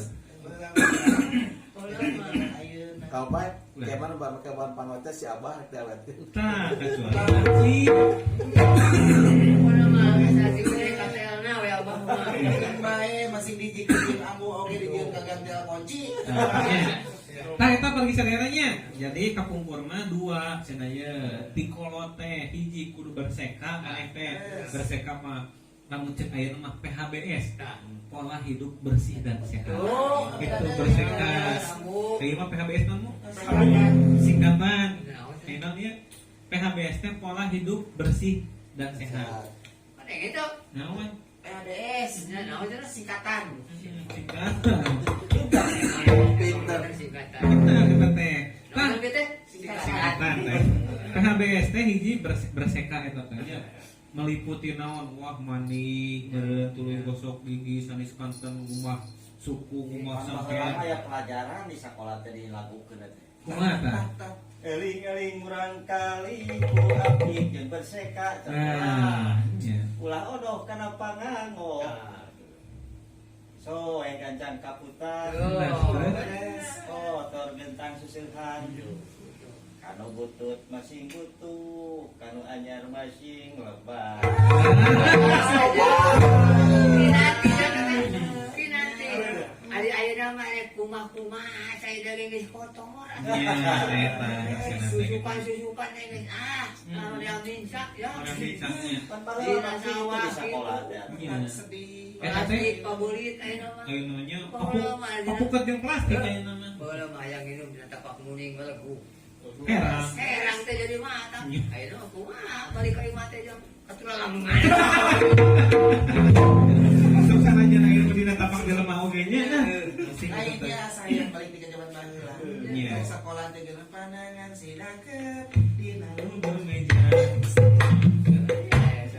Kalau baik, gimana bang kawan pangwetnya si Abah rek diawetin. Tah, kecuali Pokona mah geus hasil we katelna we Abah mah. Bae masih dijikeun ambu oge dijieun kagantel kunci. Tah eta pergi saderanya. Jadi kapungkur mah dua cenah ye tikolot teh hiji kudu berseka maneh teh. Berseka mah lamun cek ayeuna mah PHBS. Pola hidup bersih dan sehat. Itu berseka. Terima PHBS namu? Singkatan. Enak ya. PHBS teh pola hidup bersih dan sehat. Mana gitu? Naon? PHBS singkatan. Singkatan. Pinter. Singkatan. Pinter kita teh. Tah, Nah, teh singkatan teh. PHBS teh hiji berseka eta teh nya. Meliputi naon wah mandi meureun tuluy gosok gigi sanes kanten ngumbah suku ngumbah Baheula sampean aya pelajaran di sekolah teh dilagukeun teh. Kumaha tah? Eling-eling murang kali ku abdi jeung berseka. Nah, nya. Ulah odoh kana pangango. So, gancang kaputar. Kotor gentang susuhan. Kanu butut masing butuh, kanu anyar masing lebar. Kinanti, ari ayeuna mah rek kumaha-kumaha saya dari geus kotor. Nya eta Susupan-susupan teh geus ah, anu minsak ya. Orang misalnya. Pan baheula masih itu di sekolah teh. Nya. Sedih. Eta teh Plastik pabulit ayeuna mah. ayeuna nya papuket jeung plastik ayeuna mah. Baheula mah hayang minum dina tapak muning melegu. Herang. Herang teh jadi mata. Ayeuna mah kumaha balik ka imah teh jam atuh lamungan. Sok sanajan ayeuna dina tapak jelema oge nya nah. Masih Lain gitu teh. ya saya balik di zaman baheula. Iya. Ke sekolah teh geuna panangan sidakep dina Luhur meja.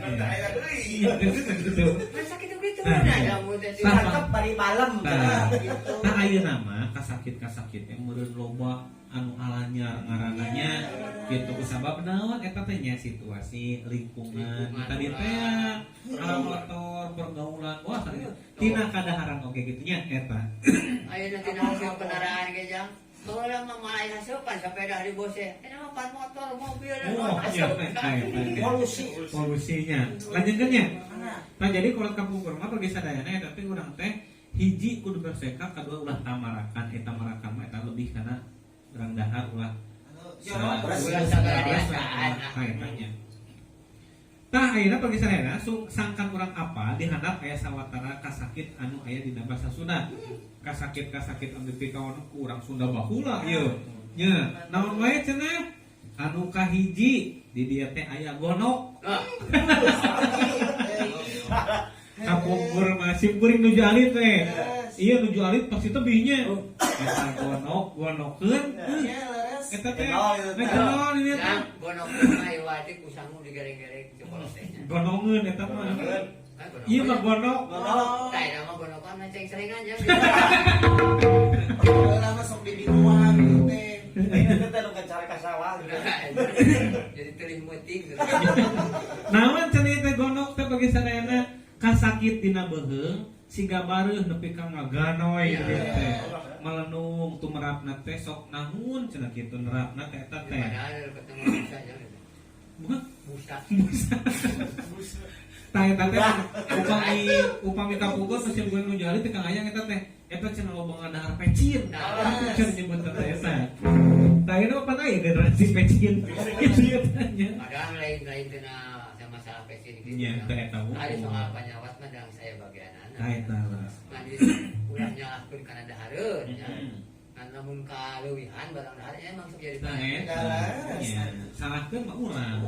Aya deui. Iya, gitu. Masa kitu-kitu Nah, nah jamu teh. Cakep bari malam. Nah, Gitu. nah ayeuna mah kasakit-kasakit yang meureun loba anu alanyar ngarananya gitu kusabab naon eta teh nya situasi lingkungan tadi teh alam motor pergaulan wah tina kadaharan oge gitu nya eta. Ayeuna tina hasil kendaraan ge jang. Baheula mah malah asupan sepeda di bose. Ayeuna mah pan motor, mobil dan Oh, iya, Polusi. Polusinya. Lanjutkeun nya. Nah, jadi kalau kapungkur mah bagi sadayana eta teh urang teh hiji kudu berseka, kadua ulah tamarakan, eta tamarakan mah eta lebih karena urang dahar ulah Ulah sagala diasaan. Kaitannya. Tah ayeuna bagi sadayana sangkan urang apa di handap aya sawatara kasakit anu aya dina basa Sunda. Kasakit-kasakit anu dipikawan ku urang Sunda baheula ieu. Nya, naon wae cenah? Anu kahiji di dieu teh aya gonok. Kapungkur mah simkuring nuju alit teh. Iya nuju alit pasti tebihnya. Eta gonok, gonokeun. Eta teh. Nah, ini teh. Gonok mah ieu wae ku sangu digereng-gereng sekolah teh. Gonongeun eta mah. Iya mah gonok. Gonok. Tah eta mah gonokan mah ceng seringan ya. Baheula mah sok di binuan gitu teh. Ini teh nu cara ka sawah. Jadi telih meuting. Naon cenah teh gonok teh bagi sadayana kasakit dina beuheung siga bareuh nepi ka ngaganoy gitu teh. Melenung tumerapna teh sok nahun cenah kitu nerapna teh eta teh. Padahal ketemu busa aja. Bukan Busa. Busa. Tah eta teh upami kapungkur musim gue nu jali teh Kang Ayang eta teh eta cenah loba ngadahar pecin. Cenah nyebut teh eta. Tah ieu mah pan aya generasi pecin. Kitu tanya. Padahal lain-lain tina masalah pecin gitu. Nya teh eta Ari soal panyawat mah dalam saya bagian Tah eta lah. Mandi ulah nyalahkeun kana dahareun nya. Kan lamun kaleuwihan barang dahar nya emang sok jadi Nah penyakit. eta. Nya salahkeun mah urang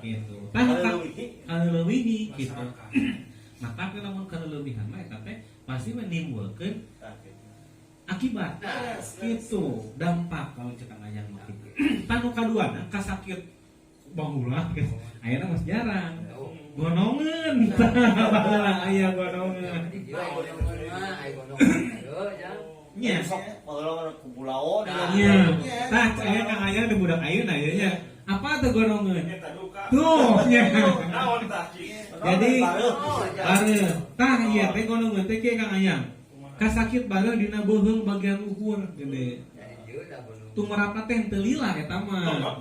gitu. Tah kaleuwihi gitu. Maka lamun kaleuwihan mah eta teh pasti menimbulkeun akibat itu dampak kalau cek Kang Ayang mah gitu. Tanu kaduana kasakit baheula gitu. Ayeuna mah jarang. Gonongeun. Baheula aya gonongeun. Di dieu aya gonongeun mah, aya gonongeun heuh jang. Nya. Sok baheula ku bulaon. Nya. Tah aya Kang Ayang di budak ayeuna ieu nya. Apa tuh gonongeun? Tuh nya. Jadi bareuh. Tah ieu teh gonongeun teh kieu Kang Ayang. Kasakit bareuh dina beuheung bagian luhur gede. Jadi dieu da gonongeun. Tumerapna teh henteu lila eta mah.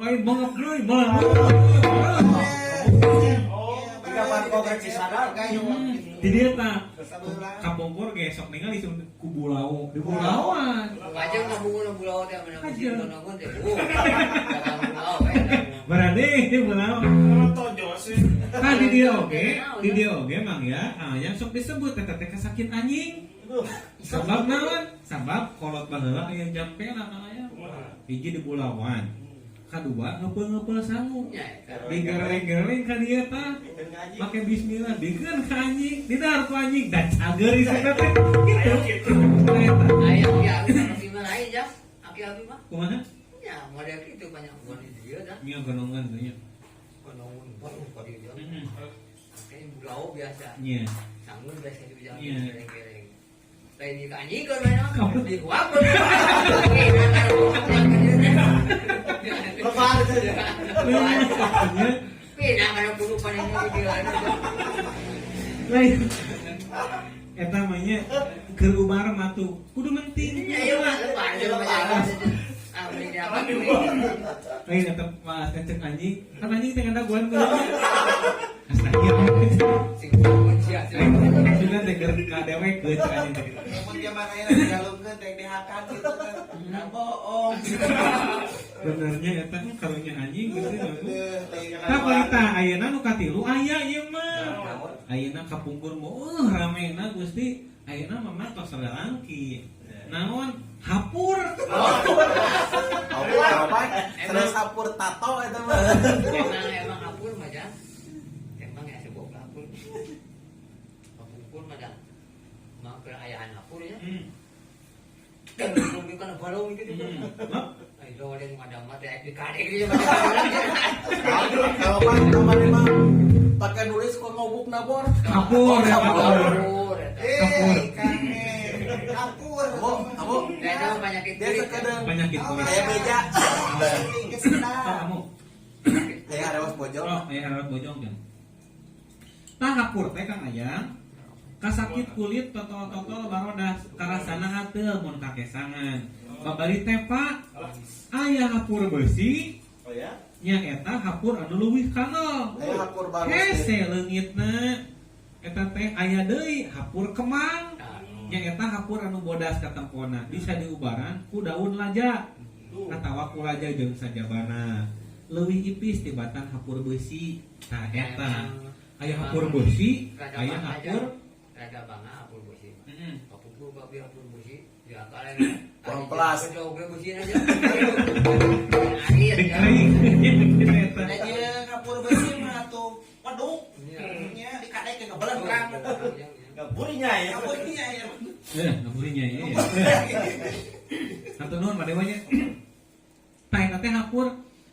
Lain bengep deui mah. Di dieu tah kapungkur ge sok ningali ku bulao, di bulaoan. Wajah mah bunga bulao teh menang musim gonongeun teh. Dagang bulao we. Berarti di bulao. Nah di dieu oge mang ya, yang sok disebut eta teh kasakit anjing. Sabab naon? Sabab kolot baheula aya jampena Kang Ayang. Hiji di bulawan. Kadua ngeupeul-ngeupeul sangu. Digereng-gereng ka dieu tah. Make bismillah dikeun ka anjing, didahar ku anjing da cager isina teh. Kitu. Eta. Aya aki abi mah mah lain jang. Aki abi mah. Kumaha? Nya model kitu banyak gon di dieu dah. Nya gonongan teh nya. Gonongeun. Baru ka dieu jang. Heeh. Kayaknya bulau biasa. Iya. Sanggup biasa di jalan Iya. geleng-geleng. Lain di anjing kan mana? Di gua pun. Lebar itu. Nya. Pina kana kudu panen di Lain. Eta mah nya keur ubar mah tuh kudu menting. Iya iya mah lebar Ah beli apa? Lain eta mah cek anjing, kan anjing teh ngadaguan kudu. Astaga. Sing sia sia. Sudah teh keur ka dewek ke cek anjing teh. Mun zaman ayeuna digalungkeun teh dihakan gitu kan. Nah, bohong. Benernya eta mah karunya anjing gitu. Teh, Tah balita ayeuna nu katilu aya ieu mah. Ayeuna kapungkur mah ramena Gusti. Ayeuna mah mah tos langki. Naon? Hapur. Hapur apa? Terus hapur tato eta mah. Emang emang hapur mah jang. Emang ya sebok hapur. Hapur mah dah. Mah keur ayahan hapur ya. Dan belum kan balong gitu. Hah? Ayo ada yang ada mah teh di kadek dia. Kalau mah kemarin mah pakai nulis kok ngobuk nabor. Hapur ya hapur. Hapur. Eh, ikan kapur. Abu, abu. Dan penyakit Dia kulit. sekedar Penyakit kulit. kayak meja. Oh, kamu. Kayak ada bojong. Oh, aya harap bojong kan. Tah hapur teh Kang Ayang. Kasakit kulit totol-totol barodas karasana hateul mun kakesangan. Babari teh Pak, aya hapur beusi Oh ya. nya eta hapur anu leuwih kanal. Aya hapur baru. Hese leungitna eta teh aya deui hapur kemang. Nya eta hapur anu bodas katempona bisa diubaran ku daun laja atawa ku laja jeung sajabana. Leuwih ipis tibatan hapur beusi. Tah eta aya hapur beusi, aya hapur rada bangga hapur beusi. Heeh. Kapungkur babi hapur beusi ya kalian Kurang pelas. Jauh beusi aja. Air. Dikering. Eta. Da jeung kapur beusi mah atuh waduk. Nya dikadek ke ngebelentrang. Ngaburinya ya. Kapurnya ya. Ngaburinya ya. Satu nuhun Pak Dewanya. Tah eta teh hapur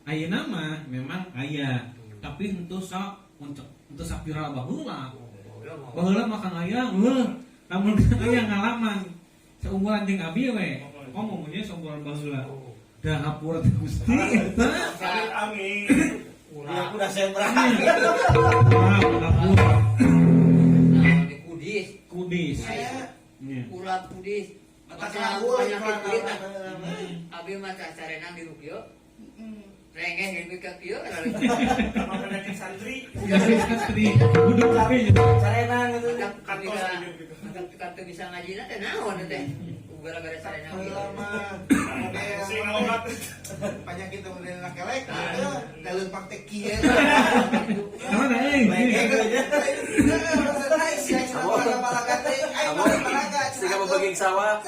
ayeuna mah memang aya, tapi henteu sa untuk henteu saviral baheula. Baheula mah Kang Ayang, heuh, lamun Kang Ayang ngalaman seumuran jeung abi we. Ngomongnya seumuran baheula. Da hapur teh Gusti eta. Sakit angin. Ya udah sembra. Wah, hapur Nah, di kudis. kudis. Nya. Nya. Urat kudis. Mata Masalah kabur, penyakit kulit ah. Hmm. Abi mah sarenang di Rukyo. Rengeh di ka kieu Sama penyakit santri. Santri. Buduk we. Sarenang gitu. Kantos gitu. Mata bisa ngaji na teh naon teh. Gara-gara sarenang Baheula mah. Sing ngalokat. Penyakit model kelek gitu, da leumpang teh kieu. Kamana euy? Siga bebeging sawah.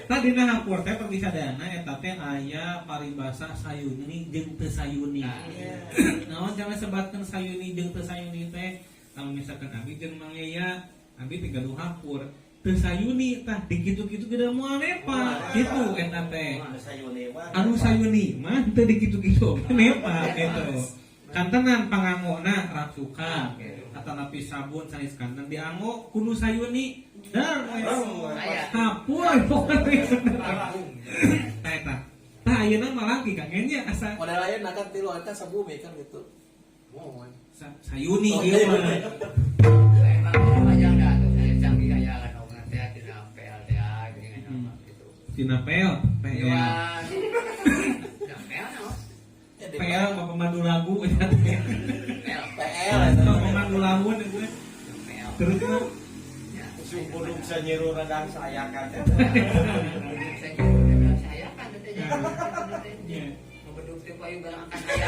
Tadi nah hapur teh pamisadana eta teh aya paribasa sayuni jeung teu sayuni. Naon cara sebatkeun sayuni jeung teu sayuni teh? Lamun misalkan abi jeung Mang Yaya, abi teh gaduh hapur. Teu sayuni tah dikitu-kitu gede moal nepa kitu eta teh. Anu sayuni mah. Anu sayuni mah teu dikitu-kitu oge nepa gitu. Kantenan pangangona rasukan atanapi sabun sanes kanten dianggo kudu sayuni dar we. Hapur pokoknya. Tah eta. Tah ayeuna mah lagi Kang nya asa Model lain kan tilu kan sabumi kan gitu. sayuni ieu mah. Emang majang dah tuh saya canggih aya kan omongan teh tina pel teh gini kan gitu. Tina pel, PL. Iya. Tina pel naon? Ya, di PL mah pemandu lagu eta teh. Pel. PL eta. Mah pemandu lagu eta teh. Pel. Terus mah Ya. Usung pudung sanyiru radang sayakan teh. Saya juga saya kan teh Iya. Ngebeduk teh payu barang akan aya.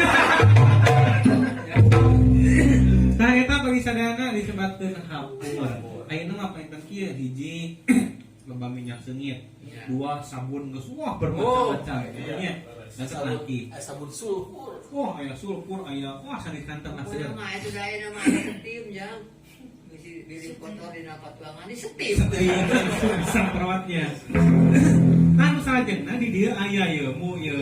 Tah eta bagi sadayana disebatkeun hapur. Ayeuna mah panginten kieu hiji loba minyak seungit, dua sabun geus wah bermacam-macam nya. Dan Sabun, laki. sabun sulfur. Wah aya sulfur aya wah sanes kanten lah Udah seueur. mah itu daya nama tim jang. Bisi diri kotor dina patuangan disetim. Bisa perawatnya. Kan salajengna di dieu aya ieu mu ieu.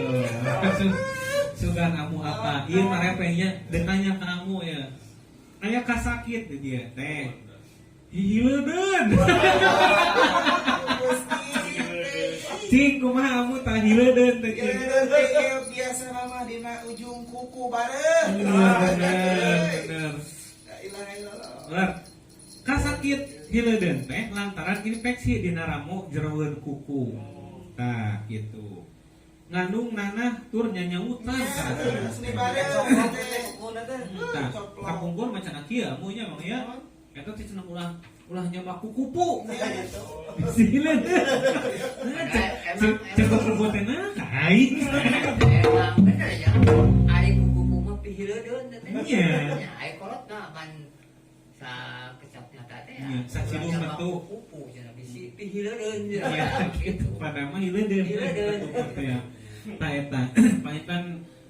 Sugan amu apa? Ieu mah repehnya deuk nanya ka amu ya. Aya kasakit di dieu teh. Hiledeun. Cing kumaha amu tah hiledeun teh cing. Biasa nama dina ujung kuku bareng. Iya bener bener. La ilaha illallah. Bener. Kasakit hiledeun teh lantaran infeksi dina ramo jeroeun kuku. Tah gitu. Ngandung nanah tur nyanyautan Ya, seni bareng. Tah, kapungkur mah cenah kieu amunya mang ya. Eta teh cenah ulah ulah nyabak ku kupu. Si hiledeun. Nah, cek cek kupu teh nah ka aing. Emang bener ya. Ari kuku mah pihileudeun teh. Iya. Ya, ari kolot mah kan sa kecap nyata teh. Iya, sacidung Ulah nyabak metu. Kupu cenah bisi pihileudeun Iya, gitu. Pada mah hiledeun. Hiledeun. Ya. Tah eta. Panginten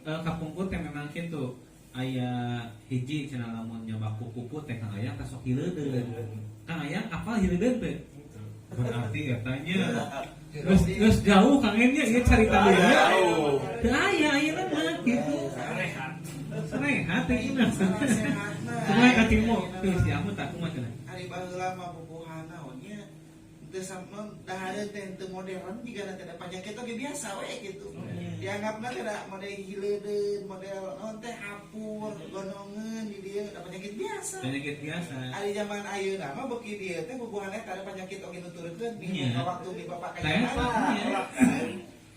kapungkur teh memang kitu. Aya hiji cenah lamun nyabak ku kupu teh Kang Ayang tah sok hiledeun. Kang Ayang apal hiledeun teh? Berarti etanya geus geus jauh Kang Enya ieu carita deui. Jauh. Teu aya ayeuna mah kitu. Rehat. Serehat teh ieu mah. Sehat mah. Kumaha ka Cingmo? Tuh si Amu tak kumaha cenah. Ari baheula mah bubuhan naon nya teu sama dahareun teh teu modern jiga teh da panyakit oge biasa we gitu. Dianggapna teh da model hiledeun, model naon teh hapur, gonongeun di dieu da penyakit biasa. Penyakit biasa. Ari zaman ayeuna mah beuki dieu teh bubuhan eta ada penyakit oge nuturkeun Iya. ka waktu di bapak Teh, kaya iya.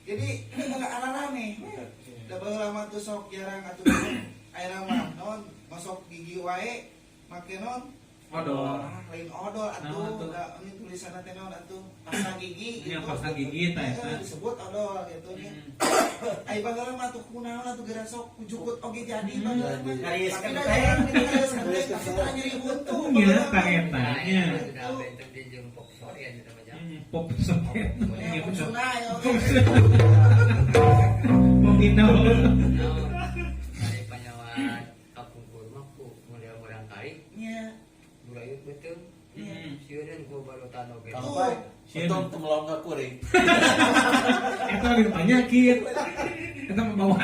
Jadi enggak aneh. Da baheula mah tuh sok jarang atuh ayeuna mah naon gosok gigi wae make naon. Odol. Ah, lain odol Naon atuh, atuh? da ini tulisanna teh naon atuh, pasta gigi Iya, gitu. pasta gigi tah eta. Disebut odol gitu nya. Ai baheula mah atuh kunaon atuh geura sok kujukut oge jadi baheula mah. Ngarius Tapi da kenteng. jarang gitu ngarius kenteng, tapi tara nyeri buntu. Nya baheula mah. tah eta nya. Sudah benten di jeung pop sore ya mah jang. Pop soket. Ya, Iya pop bener. sungai oge. Pop Indo. Dari panyawan kapungkur mah ku model murangkali Nya. burayut beuteung. Sieun ku balutan oge. Sampai untung teu melong ka kuring. Eta lebih penyakit. Eta membawa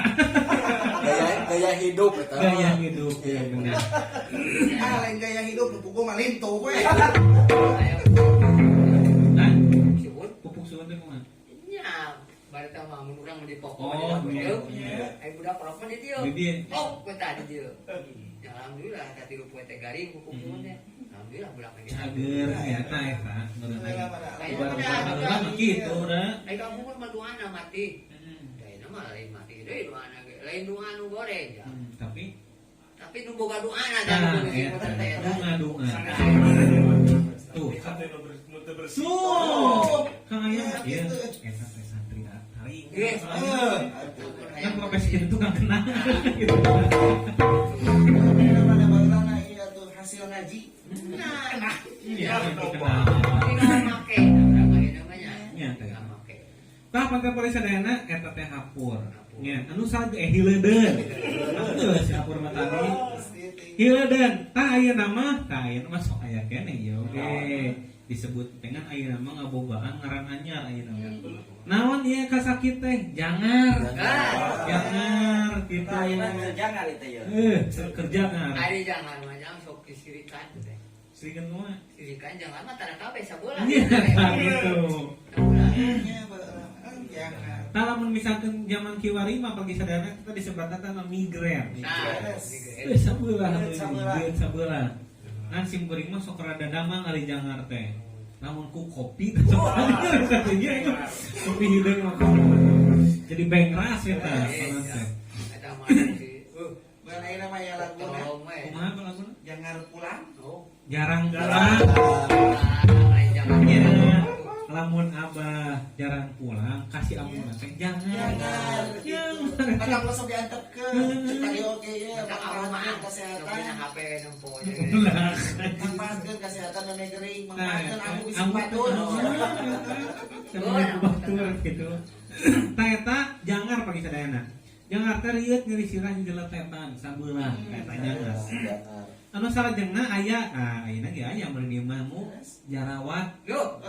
Gaya gaya hidup eta. mah. gaya hidup. Iya benar. Ah, lain gaya hidup nu pugu mah lintuh we. Aya Hah? suhun Pupuk suhun teh kumaha? nya bareta mah mun urang di pokok Oh, di iya. beuteung. Ai budak kolot mah di dieu. Di dieu. Oh, ku tah di dieu. Ya alhamdulillah tah tilu poe teh garing pupuk suhun teh. Alhamdulillah budak lagi. Cager ya eta eta. Kayak Ibarat mah kitu da. Ai kampung mah duana mati. Daina mah lain mati deui duana ge. Lain duana nu goreng ya. Tapi Tapi nu boga duana da nah nu eta teh eta. dunga dunga. Tuh. Hati nu nu teu bersih. Tuh, Kang Ayang Ya, ieu gitu. eta teh santri taring. Iya. Kan profesi itu kan kena gitu. Ayeuna mah da baheula na ieu atuh hasil ngaji. Nah, Iya, dikenal. tinggal make. Nah, ayeuna mah nya. Nya teh. Tinggal make. Tah pantai polisi sadayana eta teh hapur. Nya, anu salju hiledeun. Heuh, si hapur mah tadi. Hiledeun. Tah ayeuna mah, tah ayeuna mah sok aya keneh ieu oge. Disebut dengan ayeuna mah ngabogaan ngaran anyar ayeuna mah. Naon ieu kasakit teh? Jangar. Jangar gitu. Nah, ayeuna kerja itu ya. Kerja ngar. Ari jangan mah jang sok disirikan teh. Sirikan kumaha? Sirikan jangan mah tara kabeh sabelah. Iya, tah gitu. Sabelah. Nya baheula mah jangan. Nah, lamun misalkan zaman kiwari mah pagi sadayana kita disebutna teh migren. Nah, Eh, sabelah, Sabelah. geus sabelah. Ngan sim kuring mah sok rada damang ari jangar teh. Lamun ku kopi teh sok ada satunya itu. Kopi hideung mah. Jadi bengras eta panan teh. Eta mah si Bukan ayeuna mah ya laguna tolong we. Kumaha kalau laguna? jangan pulang. Oh, Jarang pulang. lain jangan. Iya. Lamun abah jarang pulang, kasih amun teh jangan. Jangan. Jangan. Maka lo sok diantepkeun. Cek tadi oge ye, Maka aroma manfaatkeun sok kesehatan. dina HP nempo. Lah. Manfaatkeun kesehatan meme gering, Nah, manfaatkeun aku bisa amun batur. Sama batur gitu. Tah eta jangar pagi sadayana. Jangar teh rieut nyeri sirah jeletetan sabelah eta jangar. Jangar. Anu salajengna aya, ah ayeuna ge aya mun di mah mu jarawat. Duh.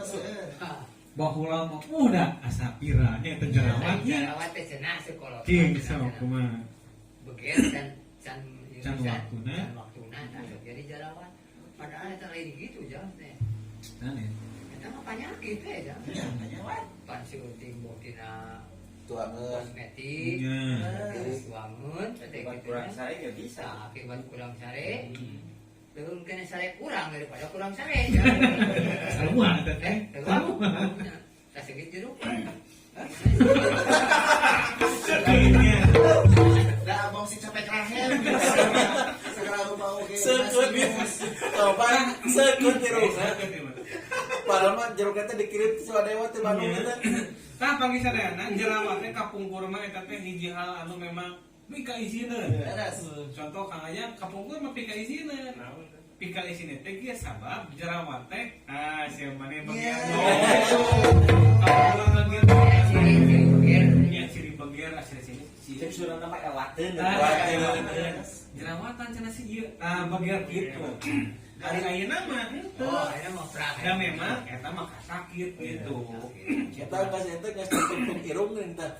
Baheula mah udah asa piranya eta jerawatnya. Jerawat teh cenah sekolah. Cing sok kumaha. Beger dan can Can waktuna. Can waktuna nah, jadi jerawat. Padahal eta lain gitu jam teh. Nah, ya. Eta mah penyakit teh jam. Ya, penyakit. Pan seuting tina Tuangan. kosmetik. Nya. Tuangeun teh Akibat gitu. kurang sare nggak bisa. Nah, akibat kurang sare. Leuweung kena sare kurang daripada kurang sare. Sarua eta teh. Sarua. Tak segit jeruk. Nya. Da abang si capek rahel. Segala rupa oge. Sekut. Coba sekut jerukna. Padahal mah jeruknya teh dikirim ke Suladewa teh Bandung Iya. teh. Tah pagi sadayana jerawat teh kapungkur mah eta teh hiji hal anu memang pika isineun. Beres. Contoh Kang Ayang kapungkur mah pika isineun. Pika isineun teh kieu sabab jerawat teh ah sia maneh bagian. Kapungkur bagian Ciri-ciri beger. nya ciri bagian asli sini. Cek surat nama elateun. Jerawatan cenah sih ieu. Tah bagian kitu. Ari ayeuna mah henteu. Oh, ini mah prah. Da memang eta mah kasakit gitu. Eta geus eta geus tutup irung teh.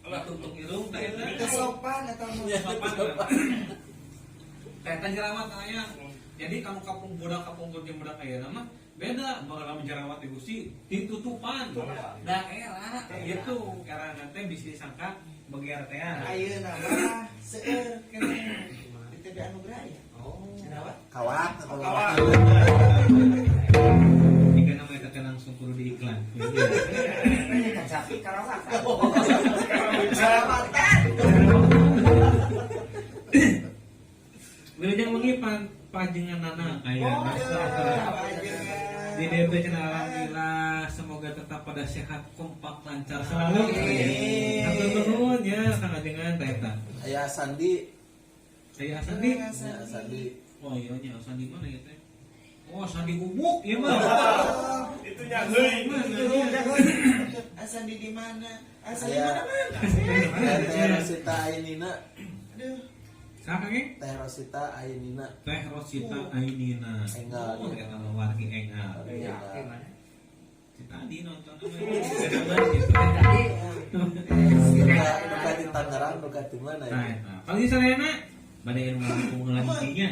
Lah tutup irung teh eta. Kesopan atau Ya, Sopan. Eta jerawat aya. Jadi kamu kapung budak kapungkur jeung budak ayeuna mah beda baheula mah jerawat di gusi ditutupan. Daerah gitu era teh bisa disangka beger teh. Ayeuna mah seueur keneh di TB Anugrah ya. Oh. Jerawat. Kawat. Kawat. Jika nama eta teh langsung kudu diiklan. Ini kan sapi karawatan. Jerawatan. Wilujeng wengi panjenengan nana aya. Oh, Di DP cenah alhamdulillah semoga tetap pada sehat, kompak, lancar selalu. Amin. Hatur nuhun ya Kang Ajengan teh eta. Aya Sandi. Aya Sandi. Ya, Sandi. Oh iya nya Sandi mana ya teh? Oh Sandi Gubuk ya mah. Itu nyaheuy. Asal di mana? Asal di Aya. mana-mana. Teh Rosita Ainina. Aduh. Saha Kang? Teh Rosita Ainina. Teh Rosita Ainina. Enggal. Oh, eta mah wargi enggal. Iya. Gimana? Si tadi nonton namanya. Gitu. Tadi Kita duka di Tangerang, duka di mana Nah, ya? eta. Pagi sadayana bade anu ngalangkung heula hijinya.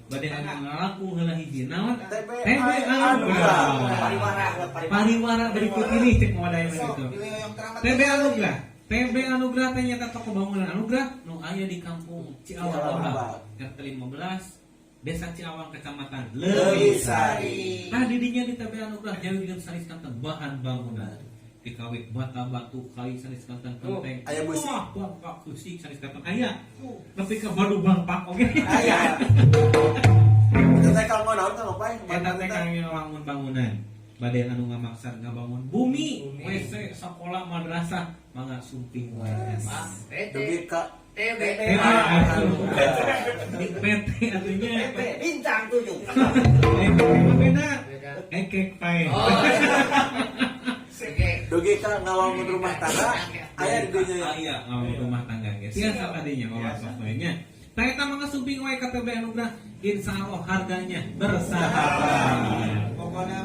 Bade anu ngalangkung heula hiji. Naon? TB TB Anugrah. Pariwara, pariwara. Pariwara berikut ini cek wadaya Sok, gitu. yang teramat. TB Anugrah. TB Anugrah teh nyata toko bangunan Anugrah nu aya di kampung Ciawang Ciawang Lebak, Lebak. RT 15, Desa Ciawang, Kecamatan Leuwisari. Nah, didinya di TB Anugrah jauh jeung sanes kanten bahan bangunan. Dikawit bata batu kai sanes kanten kenteng. Aya beusi. Wah, bangpak beusi sanes kanten aya. Nepi ka badu bangpak oge. Aya. Itu teh kanggo naon teh ngapain? Eta teh kang ngabangun bangunan. Bade anu ngamaksad ngabangun bumi, Bumi. WC, sekolah, madrasah, mangga sumping wae. Pak, PT Dugi ka TB. TB atuh. Di PT atunya. PP bintang 7. Eh, PT mah beda. Beda. Ekek pae. Oh. Oke. dugi ka ngawangun rumah tangga aya di dinya ya. Aya ngawangun rumah tangga ge. Tiasa tadinya olah sok we nya. Tah eta mangga sumping wae ka TB Anugrah, insyaallah harganya bersahabat. Pokoknya